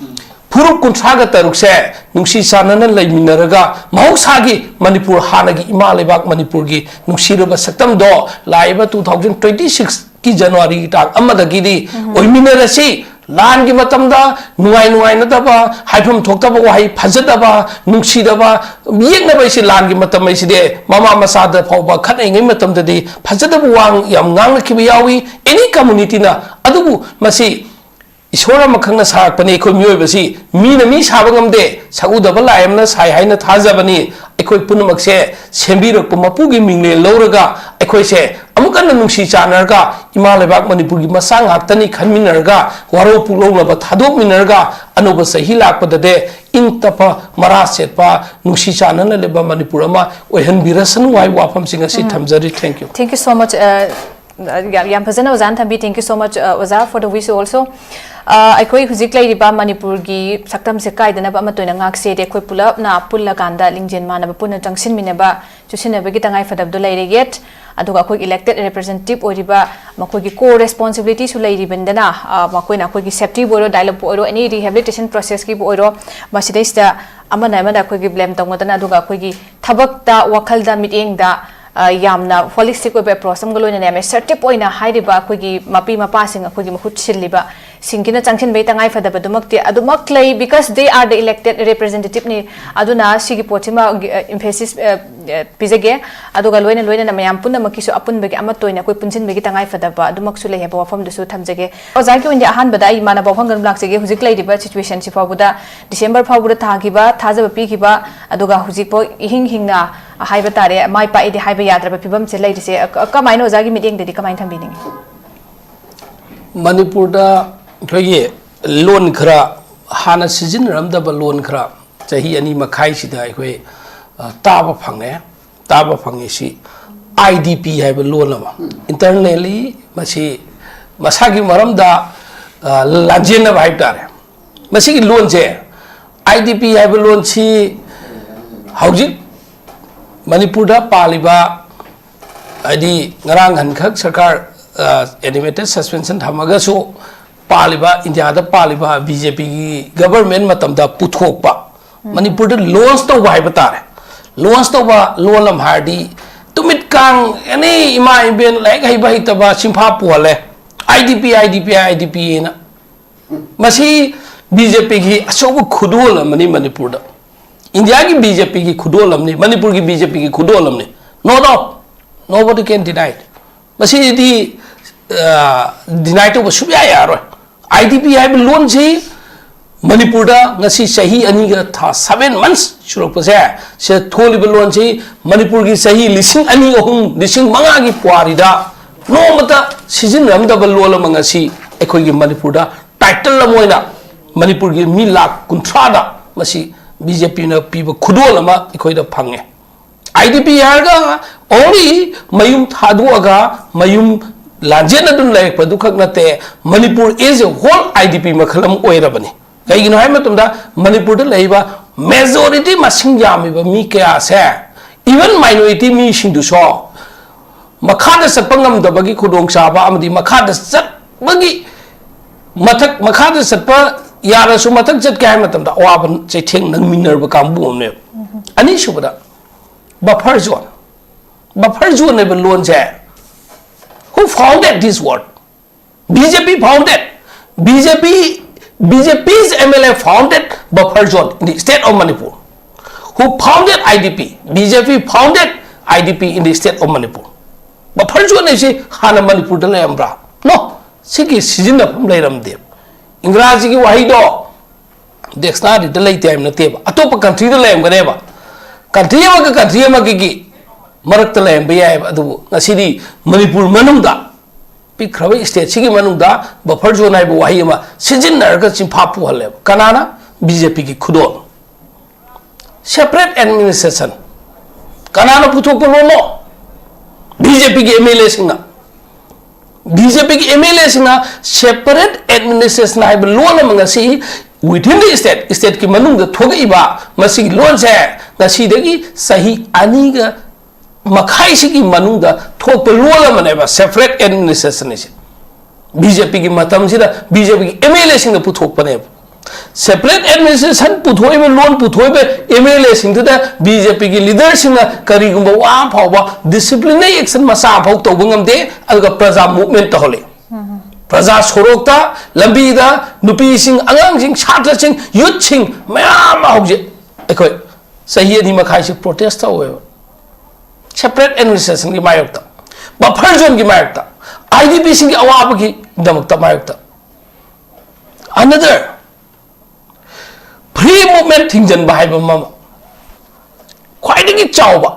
ꯐꯨꯔꯨꯞ ꯀꯨꯟꯊ꯭ꯔꯥꯒ ꯇꯔꯨꯛꯁꯦ ꯅꯨꯡꯁꯤ ꯆꯥꯟꯅꯅ ꯂꯩꯃꯤꯟꯅꯔꯒ, ꯃꯍꯧꯁꯥꯒꯤ ꯃꯅꯤꯄꯨꯔ, ꯍꯥꯟꯅꯒꯤ ꯏꯃꯥ ꯂꯩꯕꯥꯛ ꯃꯅꯤꯄꯨꯔꯒꯤ ꯅꯨꯡꯁꯤꯔꯕ ꯁꯛꯇꯝꯗꯣ ꯂꯥꯛꯏꯕ two thousand twenty six ꯀꯤ January ꯒꯤ ꯇꯥꯡ ꯑꯃꯗꯒꯤꯗꯤ ꯑꯣꯏꯃꯤꯟꯅꯔꯁꯤ꯫ ꯂꯥꯟꯒꯤ ꯃꯇꯝꯗ ꯅꯨꯡꯉꯥꯏ ꯅꯨꯡꯉꯥꯏꯅꯗꯕ, ꯍꯥꯏꯐꯝ ꯊꯣꯛꯇꯕ ꯋꯥꯍꯩ, ꯐꯖꯗꯕ, ꯅꯨꯡꯁꯤꯗꯕ, ꯌꯦꯛꯅꯕ ꯍꯥꯏꯁꯤ ꯂꯥꯟꯒꯤ ꯃꯇꯝ ꯍꯥꯏꯁꯤꯗꯤ ꯃꯃꯥ ꯃꯆꯥꯗ ꯐꯥꯎꯕ ꯈꯠꯅꯔꯤꯉꯩ ꯃꯇꯝꯗꯗꯤ ꯐꯖꯗꯕ ꯋꯥ ꯌꯥꯝ ꯉꯥꯡꯅꯈꯤꯕ ꯌꯥꯎꯏ, any community ꯅ꯫ ꯑꯗꯨꯕꯨ ꯃꯁꯤ ꯏꯁꯣꯔ ꯑꯃꯈꯛꯅ ꯁꯥꯔꯛꯄꯅꯤ꯫ ꯑꯩꯈꯣꯏ ꯃꯤꯑꯣꯏꯕꯁꯤ ꯃꯤꯅ ꯃꯤ ꯁꯥꯕ ꯉꯝꯗꯦ, ꯁꯛꯎꯗꯕ ꯂꯥꯏ ꯑꯃꯅ ꯁꯥꯏ ꯍꯥꯏꯅ ꯊꯥꯖꯕꯅꯤ꯫ ꯑꯩꯈꯣꯏ ꯄꯨꯝꯅꯃꯛꯁꯦ ꯁꯦꯝꯕꯤꯔꯛꯄ ꯃꯄꯨꯒꯤ ꯃꯤꯡꯂꯦꯟ ꯂꯧꯔꯒ, ꯑꯩꯈꯣꯏꯁꯦ ꯑꯃꯨꯛ ꯍꯟꯅ ꯅꯨꯡꯁꯤ ꯆꯥꯟꯅꯔꯒ, ꯏꯃꯥ ꯂꯩꯕꯥꯛ ꯃꯅꯤꯄꯨꯔꯒꯤ ꯃꯆꯥ ꯉꯥꯛꯇꯅꯤ ꯈꯟꯃꯤꯟꯅꯔꯒ, ꯋꯥꯔꯧ ꯄꯨꯛꯂꯧꯅꯕ ꯊꯥꯗꯣꯛꯃꯤꯟꯅꯔꯒ, ꯑꯅꯧꯕ ꯆꯍꯤ ꯂꯥꯛꯄꯗꯗꯤ ꯏꯪ ꯇꯞꯄ, ꯃꯔꯥ ꯁꯦꯠꯄ, ꯅꯨꯡꯁꯤ ꯆꯥꯟꯅꯅ ꯂꯩꯕ ꯃꯅꯤꯄꯨꯔ ꯑꯃ ꯑꯣꯏꯍꯟꯕꯤꯔꯁꯅꯨ ꯍꯥꯏꯕ ꯋꯥꯐꯝꯁꯤ ꯉꯁꯤ ꯊꯝꯖꯔꯤ꯫ Thank you꯫ Thank you so much. Uh, ꯌꯥꯝ ꯌꯥꯝ ꯐꯖꯅ ꯑꯣꯖꯥꯅ ꯊꯝꯕꯤ꯫ Thank you so much, uh, ꯑꯣꯖꯥ, for the wish also. Uh, ꯑꯩꯈꯣꯏ ꯍꯧꯖꯤꯛ ꯂꯩꯔꯤꯕ ꯃꯅꯤꯄꯨꯔꯒꯤ ꯁꯛꯇꯝꯁꯦ ꯀꯥꯏꯗꯅꯕ ꯑꯃꯠꯇ ꯑꯣꯏꯅ ꯉꯥꯛꯁꯦꯗꯤ ꯑꯩꯈꯣꯏ ꯄꯨꯂꯞꯅ ꯄꯨꯜꯂꯀꯥꯟꯗ ꯂꯤꯡꯖꯦꯜ ꯃꯥꯟꯅꯕ ꯄꯨꯟꯅ ꯆꯪꯁꯤꯟꯃꯤꯟꯅꯕ, ꯆꯨꯁꯤꯟꯅꯕꯒꯤ ꯇꯉꯥꯏ ꯐꯗꯕꯗꯣ ꯂꯩꯔꯦ꯫ Yet ꯑꯗꯨꯒ ꯑꯩꯈꯣꯏꯒꯤ elected representative ꯑꯣꯏꯔꯤꯕ ꯃꯈꯣꯏꯒꯤ core responsibility ꯁꯨ ꯂꯩꯔꯤꯕꯅꯤꯗꯅ, ꯑ, ꯃꯈꯣꯏꯅ ꯑꯩꯈꯣꯏꯒꯤ safety ꯕꯨ ꯑꯣꯏꯔꯣ, dialogue ꯄꯨ ꯑꯣꯏꯔꯣ, any rehabilitation process ꯀꯤꯕꯨ ꯑꯣꯏꯔꯣ, ꯃꯁꯤꯗꯩꯁꯤꯗ ꯑꯃꯅ ꯑꯃꯅ ꯑꯩꯈꯣꯏꯒꯤ blame ꯇꯧꯅꯗꯅ, ꯑꯗꯨꯒ ꯑꯩꯈꯣꯏꯒꯤ ꯊꯕꯛꯇ, ꯋꯥꯈꯜꯗ, ꯃꯤꯠꯌꯦꯡꯗ, ꯑ, ꯌꯥꯝꯅ holistic ꯑꯣꯏꯕ approach ꯑꯃꯒ ꯂꯣꯏꯅꯅ ꯌꯥꯝ assertive ꯑꯣꯏꯅ ꯍꯥꯏꯔꯤꯕ ꯑꯩꯈꯣꯏꯒꯤ ꯃꯄꯤ ꯃꯄꯥꯁꯤꯡ, ꯑꯩꯈꯣꯏꯒꯤ ꯃꯍꯨꯠ ꯁꯤꯜꯂꯤꯕ ꯁꯤꯡꯒꯤꯅ ꯆꯪꯁꯤꯟꯕꯒꯤ ꯇꯉꯥꯏ ꯐꯗꯕꯗꯨꯃꯛꯇꯤ ꯑꯗꯨꯃꯛ ꯂꯩ, because they are the elected representative ꯅꯤ꯫ ꯑꯗꯨꯅ ꯁꯤꯒꯤ ꯄꯣꯠꯁꯤꯃ, ꯑ, emphasis, ꯑ, ꯑ, ꯄꯤꯖꯒꯦ꯫ ꯑꯗꯨꯒ ꯂꯣꯏꯅ ꯂꯣꯏꯅꯅ ꯃꯌꯥꯝ ꯄꯨꯝꯅꯃꯛꯀꯤꯁꯨ ꯑꯄꯨꯟꯕꯒꯤ ꯑꯃꯠꯇ ꯑꯣꯏꯅ ꯑꯩꯈꯣꯏ ꯄꯨꯟꯁꯤꯟꯕꯒꯤ ꯇꯉꯥꯏ ꯐꯗꯕ ꯑꯗꯨꯃꯛꯁꯨ ꯂꯩ ꯍꯥꯏꯕ ꯋꯥꯐꯝꯗꯨꯁꯨ ꯊꯝꯖꯒꯦ꯫ ꯑꯣꯖꯥꯒꯤ ꯑꯣꯏꯅꯗꯤ ꯑꯍꯥꯟꯕꯗ ꯑꯩ ꯏꯃꯥꯟꯅꯕ ꯋꯥꯐꯝ ꯈꯔ ꯂꯥꯛꯆꯒꯦ꯫ ꯍꯧꯖꯤꯛ ꯂꯩꯔꯤꯕ situation ꯁꯤ ꯐꯥꯎꯕꯗ, December ꯐꯥꯎꯕꯗ ꯊꯥꯈꯤꯕ ꯊꯥꯖꯕ ꯄꯤꯈꯤꯕ, ꯑꯗꯨꯒ ꯍꯧꯖꯤꯛꯐꯥꯎ ꯏꯍꯤꯡ ꯍꯤꯡꯅ ꯍꯥꯏꯕ ꯇꯥꯔꯦ, ꯃꯥꯏ ꯄꯥꯛꯏꯗꯤ ꯍꯥꯏꯕ ꯌꯥꯗ꯭ꯔꯕ ꯐꯤꯕꯝꯁꯦ ꯂꯩꯔꯤꯁꯦ, ꯑ, ꯀꯃꯥꯏꯅ ꯑꯣꯖꯥꯒꯤ ꯃꯤꯠꯌꯦꯡꯗꯗꯤ ꯀꯃꯥꯏꯅ ꯊꯝꯕꯤꯅꯤꯡꯉꯤ? ꯃꯅꯤꯄꯨꯔꯗ ꯑꯩꯈꯣꯏꯒꯤ ꯂꯣꯟ ꯈꯔ, ꯍꯥꯟꯅ ꯁꯤꯖꯤꯟꯅꯔꯝꯗꯕ ꯂꯣꯟ ꯈꯔ ꯆꯍꯤ ꯑꯅꯤ ꯃꯈꯥꯏꯁꯤꯗ ꯑꯩꯈꯣꯏ, ꯑ, ꯇꯥꯕ ꯐꯪꯉꯦ꯫ ꯇꯥꯕ ꯐꯪꯉꯤꯁꯤ ꯑꯥꯏ ꯗꯤ ꯄꯤ ꯍꯥꯏꯕ ꯂꯣꯟ ꯑꯃ, internally ꯃꯁꯤ ꯃꯁꯥꯒꯤ ꯃꯔꯝꯗ, ꯑ, ꯂꯥꯟꯖꯦꯟꯅꯕ ꯍꯥꯏꯕ ꯇꯥꯔꯦ꯫ ꯃꯁꯤꯒꯤ ꯂꯣꯟꯁꯦ, ꯑꯥꯏ ꯗꯤ ꯄꯤ ꯍꯥꯏꯕ ꯂꯣꯟꯁꯤ ꯍꯧꯖꯤꯛ ꯃꯅꯤꯄꯨꯔꯗ ꯄꯥꯜꯂꯤꯕ, ꯍꯥꯏꯗꯤ ꯉꯔꯥꯡ ꯍꯟꯈꯛ ꯁꯔꯀꯥꯔ, ꯑ, animated suspension ꯊꯝꯃꯒꯁꯨ, ꯄꯥꯜꯂꯤꯕ, ꯏꯟꯗꯤꯌꯥꯗ ꯄꯥꯜꯂꯤꯕ ꯕꯤ ꯖꯦ ꯄꯤꯒꯤ government ꯃꯇꯝꯗ ꯄꯨꯊꯣꯛꯄ, ꯃꯅꯤꯄꯨꯔꯗ launch ꯇꯧꯕ ꯍꯥꯏꯕ ꯇꯥꯔꯦ꯫ Launch ꯇꯧꯕ ꯂꯣꯟ ꯑꯃ ꯍꯥꯏꯔꯗꯤ, ꯇꯨꯃꯤꯠ ꯀꯥꯡ, ꯑꯦꯅꯤ ꯏꯃꯥ ꯏꯕꯦꯟ, ꯂꯥꯏꯔꯤꯛ ꯍꯩꯕ ꯍꯩꯇꯕ ꯁꯤꯟꯐꯥ ꯄꯨꯍꯜꯂꯦ꯫ I D P, I D P, I D ꯄꯤ ꯍꯥꯏꯅ꯫ ꯃꯁꯤ ꯕꯤ ꯖꯦ ꯄꯤꯒꯤ ꯑꯆꯧꯕ ꯈꯨꯗꯣꯜ ꯑꯃꯅꯤ ꯃꯅꯤꯄꯨꯔꯗ꯫ ꯏꯟꯗꯤꯌꯥꯒꯤ ꯕꯤ ꯖꯦ ꯄꯤꯒꯤ ꯈꯨꯗꯣꯜ ꯑꯃꯅꯤ, ꯃꯅꯤꯄꯨꯔꯒꯤ ꯕꯤ ꯖꯦ ꯄꯤꯒꯤ ꯈꯨꯗꯣꯜ ꯑꯃꯅꯤ꯫ No doubt, nobody can deny it. ꯃꯁꯤꯗꯤ, ꯑ, deny ꯇꯧꯕ ꯁꯨꯡꯌꯥ ꯌꯥꯔꯣꯏ꯫ ꯑꯥꯏ ꯗꯤ ꯄꯤ ꯍꯥꯏꯕ ꯂꯣꯟꯁꯤ ꯃꯅꯤꯄꯨꯔꯗ ꯉꯁꯤ ꯆꯍꯤ ꯑꯅꯤꯒ ꯊꯥ seven months ꯁꯨꯔꯛꯄꯁꯦ, ꯁꯤꯗ ꯊꯣꯜꯂꯤꯕ ꯂꯣꯟꯁꯤ ꯃꯅꯤꯄꯨꯔꯒꯤ ꯆꯍꯤ ꯂꯤꯁꯤꯡ ꯑꯅꯤ, ꯑꯍꯨꯝ, ꯂꯤꯁꯤꯡ ꯃꯉꯥꯒꯤ ꯄꯨꯋꯥꯔꯤꯗ ꯅꯣꯡꯃꯇ ꯁꯤꯖꯤꯟꯅꯔꯝꯗꯕ ꯂꯣꯟ ꯑꯃ ꯉꯁꯤ ꯑꯩꯈꯣꯏꯒꯤ ꯃꯅꯤꯄꯨꯔꯗ title ꯑꯃ ꯑꯣꯏꯅ ꯃꯅꯤꯄꯨꯔꯒꯤ ꯃꯤ ꯂꯥꯈ ꯀꯨꯟꯊ꯭ꯔꯥꯗ ꯃꯁꯤ ꯕꯤ ꯖꯦ ꯄꯤꯅ ꯄꯤꯕ ꯈꯨꯗꯣꯜ ꯑꯃ ꯑꯩꯈꯣꯏꯗ ꯐꯪꯉꯦ꯫ ꯑꯥꯏ ꯗꯤ ꯄꯤ ꯍꯥꯏꯔꯒ only ꯃꯌꯨꯝ ꯊꯥꯗꯣꯛꯑꯒ ꯃꯌꯨꯝ ꯂꯥꯟꯖꯦꯟꯅꯗꯨꯅ ꯂꯩꯔꯛꯄꯗꯨ ꯈꯛ ꯅꯠꯇꯦ, Manipur as a whole I D ꯄꯤ ꯃꯈꯜ ꯑꯃ ꯑꯣꯏꯔꯕꯅꯤ꯫ ꯀꯩꯒꯤꯅꯣ ꯍꯥꯏꯕ ꯃꯇꯝꯗ ꯃꯅꯤꯄꯨꯔꯗ ꯂꯩꯔꯤꯕ majority ꯃꯁꯤꯡ ꯌꯥꯝꯃꯤꯕ ꯃꯤ ꯀꯌꯥꯁꯦ, even minority ꯃꯤꯁꯤꯡꯗꯨꯁꯨ ꯃꯈꯥꯗ ꯆꯠꯄ ꯉꯝꯗꯕꯒꯤ ꯈꯨꯗꯣꯡꯆꯥꯕ ꯑꯃꯗꯤ ꯃꯈꯥꯗ ꯆꯠꯄꯒꯤ ꯃꯊꯛ, ꯃꯈꯥꯗ ꯆꯠꯄ ꯌꯥꯔꯁꯨ ꯃꯊꯛ ꯆꯠꯀꯦ ꯍꯥꯏꯕ ꯃꯇꯝꯗ ꯑꯋꯥꯕ ꯆꯩꯊꯦꯡ ꯅꯪꯃꯤꯟꯅꯔꯕ ꯀꯥꯡꯕꯨ ꯑꯃꯅꯦꯕ꯫ ꯑꯅꯤꯁꯨꯕꯗ, buffer zone꯫ Buffer zone ꯍꯥꯏꯕ ꯂꯣꯟꯁꯦ, who founded this word? B J P founded. B J P, B J P's M L A founded buffer zone in the state of Manipur. Who founded I D P? B J P founded I D P in the state of Manipur. Buffer zone ꯍꯥꯏꯁꯤ ꯍꯥꯟꯅ ꯃꯅꯤꯄꯨꯔꯗ ꯂꯩꯔꯝꯕ꯭ꯔꯥ? No. ꯁꯤꯒꯤ ꯁꯤꯖꯤꯟꯅꯐꯝ ꯂꯩꯔꯝꯗꯦꯕ꯫ ꯏꯪꯒ꯭ꯔꯥꯖꯤꯒꯤ ꯋꯥꯍꯩꯗꯣ dictionaryꯗ ꯂꯩꯇꯦ ꯍꯥꯏꯕ ꯅꯠꯇꯦꯕ, ꯑꯇꯣꯞꯄ countryꯗ ꯂꯩꯔꯝꯒꯅꯦꯕ꯫ Country ꯑꯃꯒ country ꯑꯃꯒꯤ ꯃꯔꯛꯇ ꯂꯩꯔꯝꯕ ꯌꯥꯏꯑꯕ, ꯑꯗꯨꯕꯨ ꯉꯁꯤꯗꯤ ꯃꯅꯤꯄꯨꯔ ꯃꯅꯨꯡꯗ, ꯄꯤꯛꯈ꯭ꯔꯕ stateꯁꯤꯒꯤ ꯃꯅꯨꯡꯗ buffer zone ꯍꯥꯏꯕ ꯋꯥꯍꯩ ꯑꯃ ꯁꯤꯖꯤꯟꯅꯔꯒ ꯆꯤꯟꯐꯥ ꯄꯨꯍꯜꯂꯦꯕ꯫ ꯀꯅꯥꯅ? B J Pꯒꯤ ꯈꯨꯗꯣꯜ꯫ Separate administration꯫ ꯀꯅꯥꯅ ꯄꯨꯊꯣꯛꯄ ꯂꯣꯟꯅꯣ? ꯕꯤ ꯖꯦ ꯄꯤꯒꯤ ꯑꯦꯝ ꯑꯦꯜ ꯑꯦꯁꯤꯡꯅ, ꯕꯤ ꯖꯦ ꯄꯤꯒꯤ ꯑꯦꯝ ꯑꯦꯜ ꯑꯦꯁꯤꯡꯅ separate administration ꯍꯥꯏꯕ ꯂꯣꯟ ꯑꯃ ꯉꯁꯤ within the state, stateꯀꯤ ꯃꯅꯨꯡꯗ ꯊꯣꯛꯂꯛꯏꯕ ꯃꯁꯤꯒꯤ ꯂꯣꯟꯁꯦ ꯉꯁꯤꯗꯒꯤ ꯆꯍꯤ ꯑꯅꯤꯒ ꯃꯈꯥꯏꯁꯤꯒꯤ ꯃꯅꯨꯡꯗ ꯊꯣꯛꯄ ꯂꯣꯟ ꯑꯃꯅꯦꯕ separate administration ꯍꯥꯏꯁꯦ꯫ ꯕꯤ ꯖꯦ ꯄꯤꯒꯤ ꯃꯇꯝꯁꯤꯗ ꯕꯤ ꯖꯦ ꯄꯤꯒꯤ ꯑꯦꯝ ꯑꯦꯜ ꯑꯦꯁꯤꯡꯅ ꯄꯨꯊꯣꯛꯄꯅꯦꯕ꯫ Separate administration ꯄꯨꯊꯣꯛꯏꯕ, ꯂꯣꯟ ꯄꯨꯊꯣꯛꯏꯕ ꯑꯦꯝ ꯑꯦꯜ ꯑꯦꯁꯤꯡꯗꯨꯗ ꯕꯤ ꯖꯦ ꯄꯤꯒꯤ ꯂꯤꯗꯔꯁꯤꯡꯅ ꯀꯔꯤꯒꯨꯝꯕ ꯋꯥ ꯑꯃ ꯐꯥꯎꯕ disciplinary action ꯃꯆꯥ ꯑꯃꯐꯥꯎ ꯇꯧꯕ ꯉꯝꯗꯦ, ꯑꯗꯨꯒ ꯄ꯭ꯔꯖꯥ movement ꯇꯧꯍꯜꯂꯤ꯫ ꯄ꯭ꯔꯖꯥ ꯁꯣꯔꯣꯛꯇ, ꯂꯝꯕꯤꯗ, ꯅꯨꯄꯤꯁꯤꯡ, ꯑꯉꯥꯡꯁꯤꯡ, ꯁꯥꯇ꯭ꯔꯁꯤꯡ, youthꯁꯤꯡ ꯃꯌꯥꯝ ꯑꯃ ꯍꯧꯖꯤꯛ ꯑꯩꯈꯣꯏ ꯆꯍꯤ ꯑꯅꯤ ꯃꯈꯥꯏꯁꯤ protest ꯇꯧꯋꯦꯕ꯫ Separate administrationꯒꯤ ꯃꯥꯌꯣꯛꯇ, buffer zoneꯒꯤ ꯃꯥꯌꯣꯛꯇ, ꯑꯥꯏ ꯗꯤ ꯄꯤꯁꯤꯡꯒꯤ ꯑꯋꯥꯕꯒꯤꯗꯃꯛꯇ ꯃꯥꯌꯣꯛꯇ꯫ Another, free movement ꯊꯤꯡꯖꯤꯟꯕ ꯍꯥꯏꯕ ꯑꯃ, ꯈ꯭ꯋꯥꯏꯗꯒꯤ ꯆꯥꯎꯕ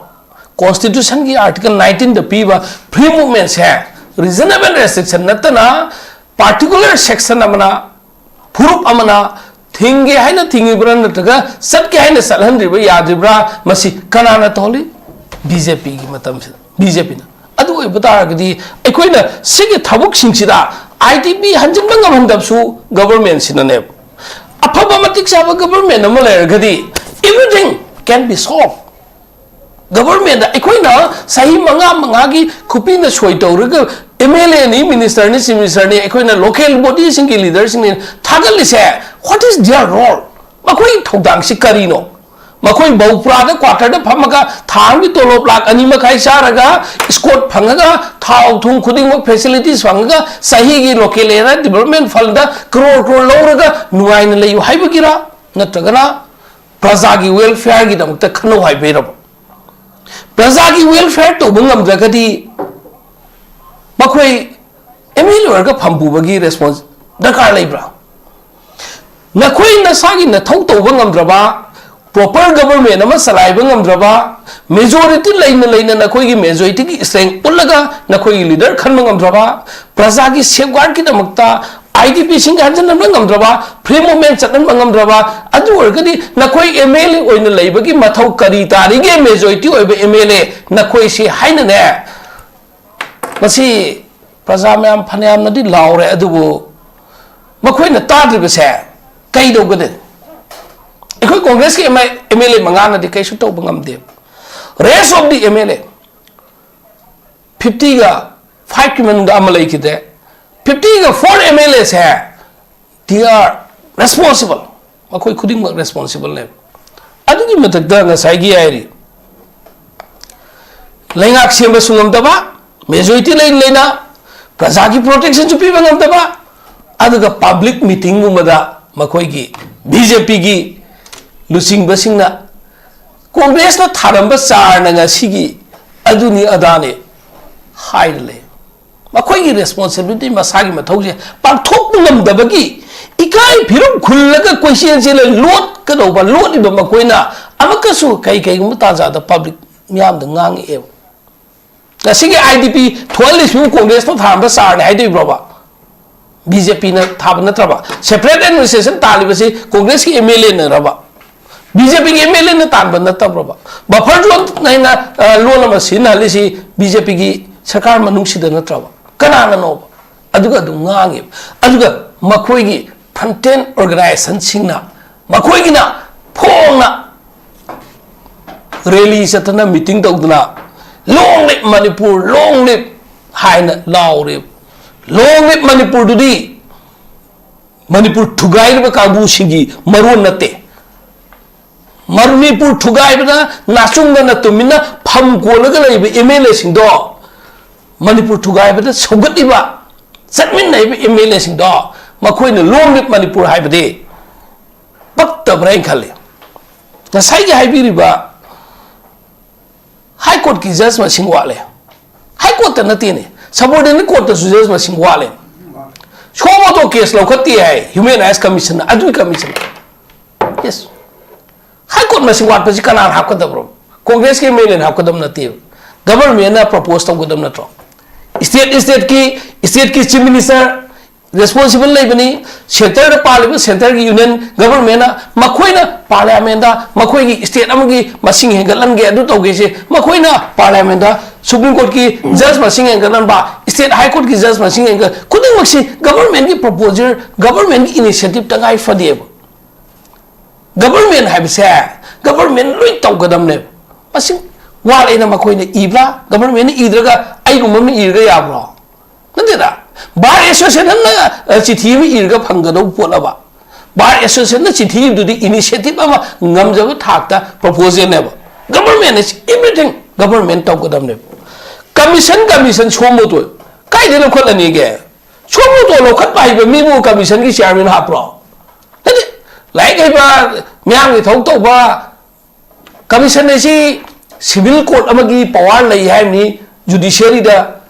constitutionꯒꯤ article nineteenꯗ ꯄꯤꯕ free movementꯁꯦ reasonable restriction ꯅꯠꯇꯅ particular section ꯑꯃꯅ, ꯐꯨꯔꯨꯞ ꯑꯃꯅ ꯊꯤꯡꯒꯦ ꯍꯥꯏꯅ ꯊꯤꯡꯉꯤꯕ꯭ꯔꯥ ꯅꯠꯇ꯭ꯔꯒ ꯆꯠꯀꯦ ꯍꯥꯏꯅ ꯆꯠꯍꯟꯗ꯭ꯔꯤꯕ꯭ꯔꯥ, ꯌꯥꯗ꯭ꯔꯤꯕ꯭ꯔꯥ, ꯃꯁꯤ ꯀꯅꯥꯅ ꯇꯧꯍꯜꯂꯤ? ꯕꯤ ꯖꯦ ꯄꯤꯒꯤ ꯃꯇꯝꯁꯤꯗ, ꯕꯤ ꯖꯦ ꯄꯤꯅ꯫ ꯑꯗꯨ ꯑꯣꯏꯕ ꯇꯥꯔꯒꯗꯤ ꯑꯩꯈꯣꯏꯅ ꯁꯤꯒꯤ ꯊꯕꯛꯁꯤꯡꯁꯤꯗ ꯑꯥꯏ ꯗꯤ ꯄꯤ ꯍꯟꯖꯤꯟꯕ ꯉꯝꯍꯟꯗꯕꯁꯨ governmentꯁꯤꯅꯅꯦꯕ꯫ ꯑꯐꯕ ꯃꯇꯤꯛ ꯆꯥꯕ government ꯑꯃ ꯂꯩꯔꯒꯗꯤ everything can be solved꯫ Governmentꯗ ꯑꯩꯈꯣꯏꯅ ꯆꯍꯤ ꯃꯉꯥ ꯃꯉꯥꯒꯤ ꯈꯨꯄꯤꯅ ꯁꯣꯏ ꯇꯧꯔꯒ ꯑꯦꯝ ꯑꯦꯜ ꯑꯦꯅꯤ, ministerꯅꯤ, chief ministerꯅꯤ, ꯑꯩꯈꯣꯏꯅ local bodyꯁꯤꯡꯒꯤ leaderꯁꯤꯡꯅꯤ ꯊꯥꯒꯠꯂꯤꯁꯦ, what is their role? ꯃꯈꯣꯏꯒꯤ ꯊꯧꯗꯥꯡꯁꯤ ꯀꯔꯤꯅꯣ? ꯃꯈꯣꯏ ꯃꯧꯄ꯭ꯔꯥꯗ quarterꯗ ꯐꯝꯃꯒ ꯊꯥ ꯑꯃꯒꯤ ꯇꯣꯂꯣꯞ ꯂꯥꯛ ꯑꯅꯤ ꯃꯈꯥꯏ ꯆꯥꯔꯒ, escort ꯐꯪꯉꯒ, ꯊꯥꯎ ꯊꯨꯝ ꯈꯨꯗꯤꯡꯃꯛ facilities ꯐꯪꯉꯒ, ꯆꯍꯤꯒꯤ local area development fundꯗ crore crore ꯂꯧꯔꯒ ꯅꯨꯡꯉꯥꯏꯅ ꯂꯩꯌꯨ ꯍꯥꯏꯕꯒꯤꯔ? ꯅꯠꯇ꯭ꯔꯒꯅ ꯄ꯭ꯔꯖꯥꯒꯤ welfareꯒꯤꯗꯃꯛꯇ ꯈꯟꯅꯧ ꯍꯥꯏꯕꯩꯔꯕ? ꯄ꯭ꯔꯖꯥꯒꯤ welfare ꯇꯧꯕ ꯉꯝꯗ꯭ꯔꯒꯗꯤ ꯃꯈꯣꯏ ꯑꯦꯝ ꯑꯦꯜ ꯑꯦ ꯑꯣꯏꯔꯒ ꯐꯝ ꯄꯨꯕꯒꯤ response ꯗꯔꯀꯥꯔ ꯂꯩꯕ꯭ꯔꯥ? ꯅꯈꯣꯏ ꯅꯁꯥꯒꯤ ꯅꯊꯧ ꯇꯧꯕ ꯉꯝꯗ꯭ꯔꯕ, proper government ꯑꯃ ꯆꯂꯥꯏꯕ ꯉꯝꯗ꯭ꯔꯕ, majority ꯂꯩꯅ ꯂꯩꯅ ꯅꯈꯣꯏꯒꯤ majorityꯒꯤ strength ꯎꯠꯂꯒ ꯅꯈꯣꯏꯒꯤ leader ꯈꯟꯕ ꯉꯝꯗ꯭ꯔꯕ, ꯄ꯭ꯔꯖꯥꯒꯤ safeguardꯀꯤꯗꯃꯛꯇ ꯑꯥꯏ ꯗꯤ ꯄꯤꯁꯤꯡꯒ ꯍꯟꯖꯤꯟꯍꯟꯕ ꯉꯝꯗ꯭ꯔꯕ, free movement ꯆꯠꯍꯟꯕ ꯉꯝꯗ꯭ꯔꯕ, ꯑꯗꯨ ꯑꯣꯏꯔꯒꯗꯤ ꯅꯈꯣꯏ ꯑꯦꯝ ꯑꯦꯜ ꯑꯦ ꯑꯣꯏꯅ ꯂꯩꯕꯒꯤ ꯃꯊꯧ ꯀꯔꯤ ꯇꯥꯔꯤꯒꯦ? Majority ꯑꯣꯏꯕ ꯑꯦꯝ ꯑꯦꯜ ꯑꯦ ꯅꯈꯣꯏꯁꯤ ꯍꯥꯏꯅꯅꯦ, ꯃꯁꯤ ꯄ꯭ꯔꯖꯥ ꯃꯌꯥꯝ ꯐꯅꯌꯥꯝꯅꯗꯤ ꯂꯥꯎꯔꯦ, ꯑꯗꯨꯕꯨ ꯃꯈꯣꯏꯅ ꯇꯥꯗ꯭ꯔꯤꯕꯁꯦ ꯀꯩꯗꯧꯒꯅꯤ? ꯑꯩꯈꯣꯏ ꯀꯣꯡꯒ꯭ꯔꯦꯁꯀꯤ ꯑꯦꯝ ꯑꯦꯜ ꯑꯦ ꯃꯉꯥꯅꯗꯤ ꯀꯩꯁꯨ ꯇꯧꯕ ꯉꯝꯗꯦ꯫ Rest of the M L A ꯐꯤꯐꯇꯤꯒ ꯐꯥꯏꯚꯀꯤ ꯃꯅꯨꯡꯗ ꯑꯃ ꯂꯩꯈꯤꯗ꯭ꯔꯦ꯫ ꯐꯤꯐꯇꯤꯒ ꯐꯣꯔ ꯑꯦꯝ ꯑꯦꯜ ꯑꯦꯁꯦ, they are responsible, ꯃꯈꯣꯏ ꯈꯨꯗꯤꯡꯃꯛ ꯔꯦꯁꯄꯣꯟꯁꯤꯕꯜꯅꯦꯕ꯫ ꯑꯗꯨꯒꯤ ꯃꯊꯛꯇ ꯉꯁꯥꯏꯒꯤ ꯍꯥꯏꯔꯤ, ꯂꯩꯉꯥꯛ ꯁꯦꯝꯕꯁꯨ ꯉꯝꯗꯕ, ꯃꯦꯖꯣꯔꯤꯇꯤ ꯂꯩ ꯂꯩꯅ ꯄ꯭ꯔꯖꯥꯒꯤ ꯄ꯭ꯔꯣꯇꯦꯛꯁꯟꯁꯨ ꯄꯤꯕ ꯉꯝꯗꯕ, ꯑꯗꯨꯒ ꯄꯕ꯭ꯂꯤꯛ ꯃꯤꯇꯤꯡꯒꯨꯝꯕꯗ ꯃꯈꯣꯏꯒꯤ ꯕꯤ ꯖꯦ ꯄꯤꯒꯤ ꯂꯨꯆꯤꯡꯕꯁꯤꯡꯅ ꯀꯣꯡꯒ꯭ꯔꯦꯁꯅ ꯊꯥꯔꯝꯕ ꯆꯥꯔꯅ ꯉꯁꯤꯒꯤ ꯑꯗꯨꯅꯤ ꯑꯗꯥꯅꯤ ꯍꯥꯏꯔ ꯂꯩ꯫ ꯃꯈꯣꯏꯒꯤ ꯔꯦꯁꯄꯣꯟꯁꯤꯕꯤꯂꯤꯇꯤ, ꯃꯁꯥꯒꯤ ꯃꯊꯧꯁꯦ ꯄꯥꯡꯊꯣꯛꯄ ꯉꯝꯗꯕꯒꯤ ꯏꯀꯥꯏ ꯐꯤꯔꯨꯝ ꯈꯨꯜꯂꯒ ꯀꯣꯏꯆꯦꯟ ꯆꯦꯜꯂ ꯂꯣꯠꯀꯗꯧꯕ, ꯂꯣꯠꯂꯤꯕ ꯃꯈꯣꯏꯅ ꯑꯃꯨꯛꯀꯁꯨ ꯀꯩ ꯀꯩꯒꯨꯝꯕ ꯇꯥꯟꯖꯥꯗ ꯄꯕ꯭ꯂꯤꯛ ꯃꯤꯌꯥꯝꯗ ꯉꯥꯡꯉꯛꯑꯦꯕ꯫ ꯉꯁꯤꯒꯤ ꯑꯥꯏ ꯗꯤ ꯄꯤ ꯊꯣꯛꯍꯜꯂꯤꯁꯤꯕꯨ ꯀꯣꯡꯒ꯭ꯔꯦꯁꯅ ꯊꯥꯔꯝꯕ ꯆꯥꯔꯅꯤ ꯍꯥꯏꯗꯣꯏꯕ꯭ꯔꯣꯕ? ꯕꯤ ꯖꯦ ꯄꯤꯅ ꯊꯥꯕ ꯅꯠꯇ꯭ꯔꯕ? ꯁꯦꯄꯔꯦꯠ ꯑꯦꯗꯃꯤꯅꯤꯁꯇ꯭ꯔꯦꯁꯟ ꯇꯥꯜꯂꯤꯕꯁꯤ ꯀꯣꯡꯒ꯭ꯔꯦꯁꯀꯤ ꯑꯦꯝ ꯑꯦꯜ ꯑꯦꯅꯔꯕ? ꯕꯤ ꯖꯦ ꯄꯤꯒꯤ ꯑꯦꯝ ꯑꯦꯜ ꯑꯦꯅ ꯇꯥꯟꯕ ꯅꯠꯇꯕ꯭ꯔꯕ? ꯕꯐꯔ ꯖꯣꯟ ꯍꯥꯏꯅ, ꯑ, ꯂꯣꯟ ꯑꯃ ꯁꯤꯖꯤꯟꯅꯍꯜꯂꯤꯁꯤ ꯕꯤ ꯖꯦ ꯄꯤꯒꯤ ꯁꯔꯀꯥꯔ ꯃꯅꯨꯡꯁꯤꯗ ꯅꯠꯇ꯭ꯔꯕ? ꯀꯅꯥꯅꯅꯣꯕ? ꯑꯗꯨꯒ ꯑꯗꯨꯝ ꯉꯥꯡꯉꯦꯕ꯫ ꯑꯗꯨꯒ ꯃꯈꯣꯏꯒꯤ ꯐ꯭ꯔꯟꯇꯦꯟ ꯑꯣꯔꯒꯅꯥꯏꯖꯦꯁꯟꯁꯤꯡꯅ, ꯃꯈꯣꯏꯒꯤꯅ ꯐꯣꯡꯅ ꯔꯦꯂꯤ ꯆꯠꯇꯅ, ꯃꯤꯇꯤꯡ ꯇꯧꯗꯅ, "Long live Manipur, long live" ꯍꯥꯏꯅ ꯂꯥꯎꯔꯦꯕ꯫ "Long live ꯃꯅꯤꯄꯨꯔꯗꯨꯗꯤ ꯃꯅꯤꯄꯨꯔ ꯊꯨꯒꯥꯏꯔꯤꯕ ꯀꯥꯡꯕꯨꯁꯤꯡꯒꯤ ꯃꯔꯣꯟ ꯅꯠꯇꯦ꯫ ꯃꯅꯤꯄꯨꯔ ꯊꯨꯒꯥꯏꯕꯗ ꯅꯥꯆꯨꯡꯗꯅ ꯇꯨꯃꯤꯟꯅ ꯐꯝ ꯀꯣꯜꯂꯒ ꯂꯩꯕ ꯑꯦꯝ ꯑꯦꯜ ꯑꯦꯁꯤꯡꯗꯣ, ꯃꯅꯤꯄꯨꯔ ꯊꯨꯒꯥꯏꯕꯗ ꯁꯧꯒꯠꯂꯤꯕ, ꯆꯠꯃꯤꯟꯅꯔꯤꯕ ꯑꯦꯝ ꯑꯦꯜ ꯑꯦꯁꯤꯡꯗꯣ, ꯃꯈꯣꯏꯅ 'Long live ꯃꯅꯤꯄꯨꯔ' ꯍꯥꯏꯕꯗꯤ ꯄꯛꯇꯕ꯭ꯔꯥ ꯍꯥꯏꯅ ꯈꯜꯂꯤ꯫ ꯉꯁꯥꯏꯒꯤ ꯍꯥꯏꯕꯤꯔꯤꯕ ꯍꯥꯏ ꯀꯣꯔꯠꯀꯤ ꯖꯖ ꯃꯁꯤꯡ ꯋꯥꯠꯂꯦ꯫ ꯍꯥꯏ ꯀꯣꯔꯠꯇ ꯅꯠꯇꯦꯅꯦ, ꯁꯕꯑꯣꯔꯗꯤꯅꯦꯠ ꯀꯣꯔꯠꯇꯁꯨ ꯖꯖ ꯃꯁꯤꯡ ꯋꯥꯠꯂꯦ꯫ ꯁꯣ ꯃꯣꯇꯣ ꯀꯦꯁ ꯂꯧꯈꯠꯇꯦ ꯍꯥꯏ ꯍ꯭ꯌꯨꯃꯦꯟ ꯔꯥꯏꯠꯁ ꯀꯃꯤꯁꯟꯅ, ꯑꯗꯨꯒꯤ ꯀꯃꯤꯁꯟꯅ꯫ ꯌꯦꯁ꯫ ꯍꯥꯏ ꯀꯣꯔꯠ ꯃꯁꯤꯡ ꯋꯥꯠꯄꯁꯤ ꯀꯅꯥꯅ ꯍꯥꯞꯀꯗꯕ꯭ꯔꯣ? ꯀꯣꯡꯒ꯭ꯔꯦꯁꯀꯤ ꯑꯦꯝ ꯑꯦꯜ ꯑꯦꯅ ꯍꯥꯞꯀꯗꯕ ꯅꯠꯇꯦꯕ꯫ ꯒꯚꯔꯟꯃꯦꯟꯠꯅ ꯄ꯭ꯔꯣꯄꯣꯁ ꯇꯧꯒꯗꯕ ꯅꯠꯇ꯭ꯔꯣ? ꯁ꯭ꯇꯦꯠ, ꯁ꯭ꯇꯦꯠꯀꯤ, ꯁ꯭ꯇꯦꯠꯀꯤ ꯆꯤꯐ ꯃꯤꯅꯤꯁꯇꯔ ꯔꯦꯁꯄꯣꯟꯁꯤꯕꯜ ꯂꯩꯕꯅꯤ, ꯁꯦꯟꯇꯔꯗ ꯄꯥꯜꯂꯤꯕ ꯁꯦꯟꯇꯔꯒꯤ ꯌꯨꯅꯤꯌꯟ ꯒꯚꯔꯟꯃꯦꯟꯠꯅ, ꯃꯈꯣꯏꯅ ꯄꯥꯔꯂꯤꯌꯥꯃꯦꯟꯠꯗ ꯃꯈꯣꯏꯒꯤ ꯁ꯭ꯇꯦꯠ ꯑꯃꯒꯤ ꯃꯁꯤꯡ ꯍꯦꯟꯒꯠꯍꯟꯒꯦ, ꯑꯗꯨ ꯇꯧꯒꯦꯁꯦ ꯃꯈꯣꯏꯅ ꯄꯥꯔꯂꯤꯌꯥꯃꯦꯟꯠꯗ Supreme Courtꯀꯤ judge ꯃꯁꯤꯡ ꯍꯦꯟꯒꯠꯍꯟꯕ, State High Courtꯀꯤ judge ꯃꯁꯤꯡ ꯍꯦꯟꯒꯠ, ꯈꯨꯗꯤꯡꯃꯛꯁꯤ governmentꯀꯤ proposal, governmentꯀꯤ initiative ꯇꯉꯥꯏ ꯐꯗꯦꯕ꯫ Government ꯍꯥꯏꯕꯁꯦ government ꯂꯣꯏ ꯇꯧꯒꯗꯕꯅꯦꯕ꯫ ꯃꯁꯤ ꯋꯥ ꯂꯩꯅ ꯃꯈꯣꯏꯅ ꯏꯕ꯭ꯔꯥ? Governmentꯅ ꯏꯗ꯭ꯔꯒ ꯑꯩꯒꯨꯝꯕ ꯑꯃ ꯏꯔꯒ ꯌꯥꯕ꯭ꯔꯣ? ꯅꯠꯇꯦꯗ꯫ Bar Associationꯅ, ꯑ, ꯆꯤꯊꯤ ꯑꯃ ꯏꯔꯒ ꯐꯪꯒꯗꯧꯕ ꯄꯣꯠꯂꯕ? Bar Associationꯅ ꯆꯤꯊꯤ ꯏꯕꯗꯨꯗꯤ initiative ꯑꯃ ꯉꯝꯖꯕ ꯊꯥꯛꯇ proposalꯅꯦꯕ꯫ Government is everything, government ꯇꯧꯒꯗꯕꯅꯦꯕ꯫ Commission, commission ꯁꯣꯝꯕꯗꯣ ꯀꯥꯏꯗ ꯂꯧꯈꯠꯂꯅꯤꯒꯦ? ꯁꯣꯝꯕꯗꯣ ꯂꯧꯈꯠꯄ ꯍꯩꯕ ꯃꯤꯕꯨ commissionꯒꯤ chairman ꯍꯥꯞꯄ꯭ꯔꯣ? ꯅꯠꯇꯦ, ꯂꯥꯏꯔꯤꯛ ꯍꯩꯕ, ꯃꯤꯌꯥꯝꯒꯤ ꯊꯕꯛ ꯇꯧꯕ, commission ꯑꯁꯤ civil court ꯑꯃꯒꯤ power ꯂꯩ ꯍꯥꯏꯕꯅꯤ, judiciaryꯗ,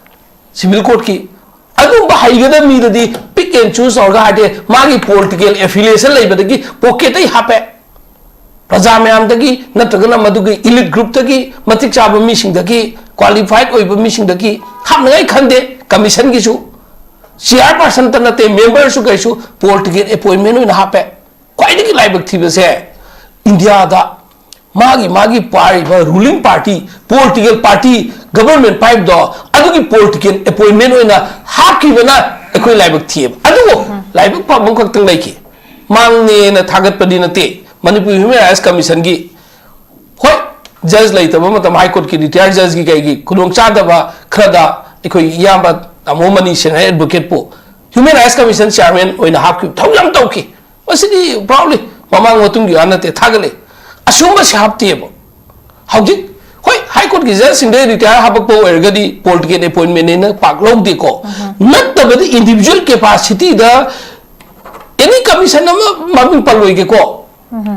civil courtꯀꯤ꯫ ꯑꯗꯨꯝꯕ ꯍꯩꯒꯗꯕ ꯃꯤꯗꯗꯤ pick and choose ꯇꯧꯔꯒ ꯍꯥꯏꯗꯤ ꯃꯥꯒꯤ political affiliation ꯂꯩꯕꯗꯒꯤ pocketꯇꯩ ꯍꯥꯞꯄꯦ꯫ ꯄ꯭ꯔꯖꯥ ꯃꯌꯥꯝꯗꯒꯤ ꯅꯠꯇ꯭ꯔꯒꯅ ꯃꯗꯨꯒꯤ elite groupꯇꯒꯤ, ꯃꯇꯤꯛ ꯆꯥꯕ ꯃꯤꯁꯤꯡꯗꯒꯤ, qualified ꯑꯣꯏꯕ ꯃꯤꯁꯤꯡꯗꯒꯤ ꯍꯥꯞꯅꯉꯥꯏ ꯈꯟꯗꯦ꯫ Commissionꯒꯤꯁꯨ chairpersonꯇ ꯅꯠꯇꯦ, memberꯁꯨ ꯀꯩꯁꯨ political appointment ꯑꯣꯏꯅ ꯍꯥꯞꯄꯦ꯫ ꯈ꯭ꯋꯥꯏꯗꯒꯤ ꯂꯥꯏꯕꯛ ꯊꯤꯕꯁꯦ ꯏꯟꯗꯤꯌꯥꯗ ꯃꯥꯒꯤ, ꯃꯥꯒꯤ ꯄꯥꯏꯔꯤꯕ ruling party, political party, government ꯄꯥꯏꯕꯗꯣ ꯑꯗꯨꯒꯤ political appointment ꯑꯣꯏꯅ ꯍꯥꯞꯈꯤꯕꯅ ꯑꯩꯈꯣꯏ ꯂꯥꯏꯕꯛ ꯊꯤꯑꯕ꯫ ꯑꯗꯨꯕꯨ ꯂꯥꯏꯕꯛ ꯐꯕ ꯑꯃꯈꯛꯇꯪ ꯂꯩꯈꯤ꯫ ꯃꯥꯡꯅꯦꯅ ꯊꯥꯒꯠꯄꯗꯤ ꯅꯠꯇꯦ꯫ Manipur Human Rights Commissionꯒꯤ, ꯍꯣꯏ, judge ꯂꯩꯇꯕ ꯃꯇꯝ, High Courtꯀꯤ retired judgeꯀꯤ ꯀꯩꯒꯤ ꯈꯨꯗꯣꯡꯆꯥꯗꯕ ꯈꯔꯗ ꯑꯩꯈꯣꯏ ꯏꯌꯥꯝꯕ ꯇꯥꯃꯣ money ꯁꯦꯅꯥꯏ advocateꯄꯨ Human Rights Commission chairman ꯑꯣꯏꯅ ꯍꯥꯞꯈꯤꯕ ꯊꯧꯔꯝ ꯌꯥꯝ ꯇꯧꯈꯤ꯫ ꯃꯁꯤꯗꯤ proudly ꯃꯃꯥꯡ ꯃꯇꯨꯡꯒꯤ ꯋꯥ ꯅꯠꯇꯦ, ꯊꯥꯒꯠꯂꯦ꯫ ꯑꯁꯨꯝꯕꯁꯦ ꯍꯥꯞꯇꯦꯕ꯫ ꯍꯧꯖꯤꯛ, ꯍꯣꯏ, High Courtꯀꯤ judgeꯁꯤꯡꯗ retire ꯍꯥꯞꯄꯛꯄ ꯑꯣꯏꯔꯒꯗꯤ political appointmentꯅꯦꯅ ꯄꯥꯛ ꯂꯧꯗꯦꯀꯣ꯫ ꯅꯠꯇꯕꯗꯤ individual capacityꯗ any commission ꯑꯃ ꯃꯃꯤꯡ ꯄꯜꯂꯣꯏꯒꯦꯀꯣ꯫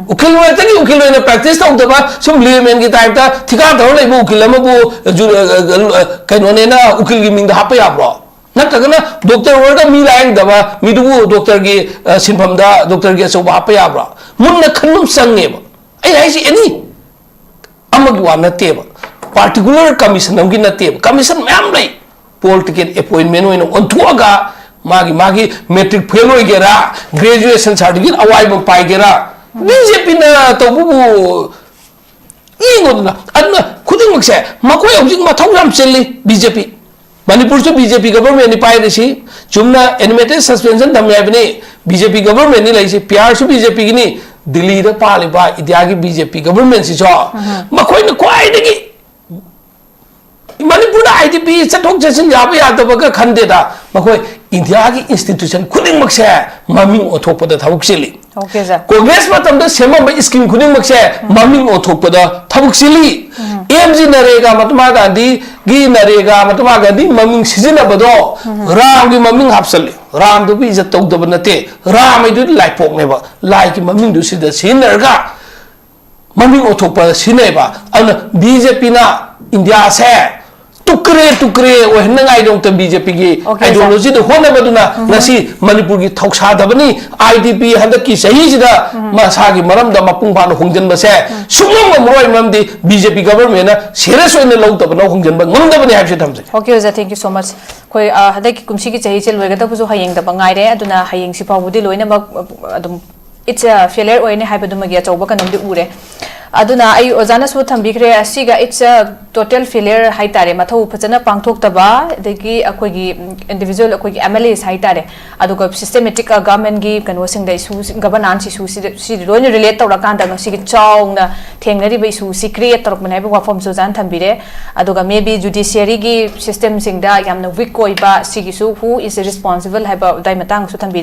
ꯎꯀꯤꯜ ꯃꯔꯛꯇꯒꯤ ꯎꯀꯤꯜ ꯑꯣꯏꯅ practice ꯇꯧꯗꯕ, ꯁꯨꯝ laymanꯒꯤ typeꯇ ꯊꯤꯀꯥ ꯇꯧꯔ ꯂꯩꯕ ꯎꯀꯤꯜ ꯑꯃꯕꯨ ꯖꯨ-, ꯑ, ꯑ, ꯑ, ꯀꯩꯅꯣꯅꯦꯅ ꯎꯀꯤꯜꯒꯤ ꯃꯤꯡꯗ ꯍꯥꯞꯄ ꯌꯥꯕ꯭ꯔꯣ? ꯅꯠꯇ꯭ꯔꯒꯅ doctor ꯑꯣꯏꯔꯒ ꯃꯤ ꯂꯥꯌꯦꯡꯗꯕ ꯃꯤꯗꯨꯕꯨ doctorꯒꯤ, ꯑ, ꯁꯤꯟꯐꯝꯗ doctorꯒꯤ ꯑꯆꯧꯕ ꯍꯥꯞꯄ ꯌꯥꯕ꯭ꯔꯣ? ꯃꯨꯟꯅ ꯈꯟꯕ ꯑꯃ ꯆꯪꯉꯦꯕ꯫ ꯑꯩ ꯍꯥꯏꯁꯤ any ꯑꯃꯒꯤ ꯋꯥ ꯅꯠꯇꯦꯕ, particular commission ꯑꯃꯒꯤ ꯅꯠꯇꯦꯕ, commission ꯃꯌꯥꯝ ꯂꯩ꯫ Political appointment ꯑꯣꯏꯅ ꯑꯣꯟꯊꯣꯛꯑꯒ ꯃꯥꯒꯤ, ꯃꯥꯒꯤ matric fail ꯑꯣꯏꯒꯦꯔꯥ, graduation certificate ꯑꯋꯥꯏꯕ ꯄꯥꯏꯒꯦꯔꯥ, BJPꯅ ꯇꯧꯕꯕꯨ ꯌꯦꯡꯉꯣꯗꯅ꯫ ꯑꯗꯨꯅ ꯈꯨꯗꯤꯡ ꯈꯨꯗꯤꯡꯃꯛꯁꯦ ꯃꯈꯣꯏ ꯍꯧꯖꯤꯛ ꯃꯊꯧ ꯌꯥꯝ ꯆꯤꯜꯂꯤ꯫ ꯕꯤ ꯖꯦ ꯄꯤ, ꯃꯅꯤꯄꯨꯔꯁꯨ ꯕꯤ ꯖꯦ ꯄꯤ ꯒꯕꯔꯃꯦꯟꯅꯤ ꯄꯥꯏꯔꯤꯁꯤ꯫ ꯆꯨꯝꯅ ꯑꯦꯅꯤꯃꯦꯇꯦꯗ ꯁꯁꯄꯦꯟꯁꯟ ꯊꯝꯃꯦ ꯍꯥꯏꯕꯅꯤ, ꯕꯤ ꯖꯦ ꯄꯤ ꯒꯕꯔꯃꯦꯟꯅꯤ ꯂꯩꯔꯤꯁꯤ꯫ ꯄꯤ ꯑꯥꯔꯁꯨ ꯕꯤ ꯖꯦ ꯄꯤꯒꯤꯅꯤ꯫ ꯗꯤꯜꯂꯤꯗ ꯄꯥꯜꯂꯤꯕ ꯏꯟꯗꯤꯌꯥꯒꯤ ꯕꯤ ꯖꯦ ꯄꯤ ꯒꯕꯔꯃꯦꯟꯁꯤꯁꯨ ꯃꯈꯣꯏꯅ ꯈ꯭ꯋꯥꯏꯗꯒꯤ ꯃꯅꯤꯄꯨꯔꯗ ꯑꯥꯏ ꯗꯤ ꯄꯤ ꯆꯠꯊꯣꯛ ꯆꯠꯁꯤꯟ ꯌꯥꯕ ꯌꯥꯗꯕꯒ ꯈꯟꯗꯦꯗ꯫ ꯃꯈꯣꯏ ꯏꯟꯗꯤꯌꯥꯒꯤ ꯏꯟꯁꯇꯤꯇ꯭ꯌꯨꯁꯟ ꯈꯨꯗꯤꯡꯃꯛꯁꯦ ꯃꯃꯤꯡ ꯑꯣꯟꯊꯣꯛꯄꯗ ꯊꯕꯛ ꯆꯤꯜꯂꯤ꯫ Okay, sir. ꯀꯣꯡꯒ꯭ꯔꯦꯁ ꯃꯇꯝꯗ ꯁꯦꯝꯃꯝꯕ ꯁ꯭ꯀꯤꯝ ꯈꯨꯗꯤꯡꯃꯛꯁꯦ ꯃꯃꯤꯡ ꯑꯣꯟꯊꯣꯛꯄꯗ ꯊꯕꯛ ꯆꯤꯜꯂꯤ꯫ ꯑꯦꯝ ꯖꯤ ꯅꯔꯦꯒꯥ, ꯃꯍꯥꯇꯃꯥ ꯒꯥꯟꯙꯤꯒꯤ ꯅꯔꯦꯒꯥ, ꯃꯍꯥꯇꯃꯥ ꯒꯥꯟꯙꯤ ꯃꯃꯤꯡ ꯁꯤꯖꯤꯟꯅꯕꯗꯣ ꯔꯥꯝꯒꯤ ꯃꯃꯤꯡ ꯍꯥꯞꯆꯜꯂꯤ꯫ ꯔꯥꯝꯗꯨꯕꯨ ꯏꯖꯠ ꯇꯧꯗꯕ ꯅꯠꯇꯦ꯫ ꯔꯥꯝ ꯍꯥꯏꯗꯨꯗꯤ ꯂꯥꯏꯄꯣꯛꯅꯦꯕ, ꯂꯥꯏꯒꯤ ꯃꯃꯤꯡꯗꯨ ꯁꯤꯗ ꯁꯤꯖꯤꯟꯅꯔꯒ ꯃꯃꯤꯡ ꯑꯣꯟꯊꯣꯛꯄ ꯁꯤꯖꯤꯟꯅꯩꯕ꯫ ꯑꯗꯨꯅ ꯕꯤ ꯖꯦ ꯄꯤꯅ ꯏꯟꯗꯤꯌꯥꯁꯦ ꯇꯨꯀ꯭ꯔꯦ ꯇꯨꯀ꯭ꯔꯦ ꯑꯣꯏꯍꯟꯅꯉꯥꯏꯗꯃꯛꯇ ꯕꯤ ꯖꯦ ꯄꯤꯒꯤ Okay, sir. ꯑꯥꯏꯗꯤꯌꯣꯂꯣꯖꯤꯗ ꯍꯣꯠꯅꯕꯗꯨꯅ ꯉꯁꯤ ꯃꯅꯤꯄꯨꯔꯒꯤ ꯊꯧꯁꯥꯗꯕꯅꯤ꯫ ꯑꯥꯏ ꯗꯤ ꯄꯤ ꯍꯟꯗꯛꯀꯤ ꯆꯍꯤꯁꯤꯗ ꯃꯁꯥꯒꯤ ꯃꯔꯝꯗ ꯃꯄꯨꯡ ꯐꯥꯅ ꯍꯣꯡꯖꯤꯟꯕꯁꯦ ꯁꯨꯡꯉꯝ ꯉꯝꯃꯔꯣꯏ, ꯃꯔꯝꯗꯤ ꯕꯤ ꯖꯦ ꯄꯤ ꯒꯕꯔꯃꯦꯟꯅ ꯁꯦꯔꯤꯌꯁ ꯑꯣꯏꯅ ꯂꯧꯗꯕꯅ ꯍꯣꯡꯖꯤꯟꯕ ꯉꯝꯗꯕꯅꯤ ꯍꯥꯏꯕꯁꯤ ꯊꯝꯖꯒꯦ꯫ Okay, ꯑꯣꯖꯥ, thank you so much. ꯑꯩꯈꯣꯏ ꯑ, ꯍꯟꯗꯛꯀꯤ ꯀꯨꯝꯁꯤꯒꯤ ꯆꯍꯤꯁꯦ ꯂꯣꯏꯒꯗꯕꯁꯨ ꯍꯌꯦꯡꯗꯕ ꯉꯥꯏꯔꯦ, ꯑꯗꯨꯅ ꯍꯌꯦꯡꯁꯤ ꯐꯥꯎꯕꯗꯤ ꯂꯣꯏꯅꯃꯛ ꯑ, ꯑꯗꯨꯝ it's a failure ꯑꯣꯏꯅꯤ ꯍꯥꯏꯕꯗꯨꯃꯒꯤ ꯑꯆꯧꯕ ꯀꯩꯅꯣꯝꯗꯤ ꯎꯔꯦ꯫ ꯑꯗꯨꯅ ꯑꯩ ꯑꯣꯖꯥꯅꯁꯨ ꯊꯝꯕꯤꯈ꯭ꯔꯦ, ꯑꯁꯤꯒ it's a total failure ꯍꯥꯏꯇꯥꯔꯦ, ꯃꯊꯧ ꯐꯖꯅ ꯄꯥꯡꯊꯣꯛꯇꯕ, ꯑꯗꯒꯤ ꯑꯩꯈꯣꯏꯒꯤ ꯏꯟꯗꯤꯕꯤꯖꯨꯋꯦꯜ ꯑꯩꯈꯣꯏꯒꯤ ꯑꯦꯝ ꯑꯦꯜ ꯑꯦꯁ ꯍꯥꯏꯇꯥꯔꯦ, ꯑꯗꯨꯒ ꯁꯤꯁꯇꯦꯃꯦꯇꯤꯛ ꯒꯚꯔꯟꯃꯦꯟꯒꯤ ꯀꯩꯅꯣꯁꯤꯡꯗ ꯏꯁꯨ, ꯒꯚꯔꯅꯥꯟꯁ ꯏꯁꯨꯁꯤꯗ ꯁꯤ ꯂꯣꯏꯅ ꯔꯤꯂꯦꯠ ꯇꯧꯔꯀꯥꯟꯗ ꯉꯁꯤꯒꯤ ꯆꯥꯎꯅ ꯊꯦꯡꯅꯔꯤꯕ ꯏꯁꯨꯁꯤ ꯀ꯭ꯔꯤꯌꯦꯠ ꯇꯧꯔꯛꯄꯅꯦ ꯍꯥꯏꯕ ꯋꯥꯐꯝꯁꯨ ꯑꯣꯖꯥꯅ ꯊꯝꯕꯤꯔꯦ꯫ ꯑꯗꯨꯒ ꯃꯦ ꯕꯤ ꯖꯨꯗꯤꯁꯤꯌꯔꯤꯒꯤ ꯁꯤꯁꯇꯦꯝꯁꯤꯡꯗ ꯌꯥꯝꯅ ꯋꯤꯛ ꯑꯣꯏꯕ ꯁꯤꯒꯤꯁꯨ who is responsible ꯍꯥꯏꯕ ꯑꯗꯨꯋꯥꯏ ꯃꯇꯥꯡꯁꯨ ꯊꯝꯕꯤꯔꯦ꯫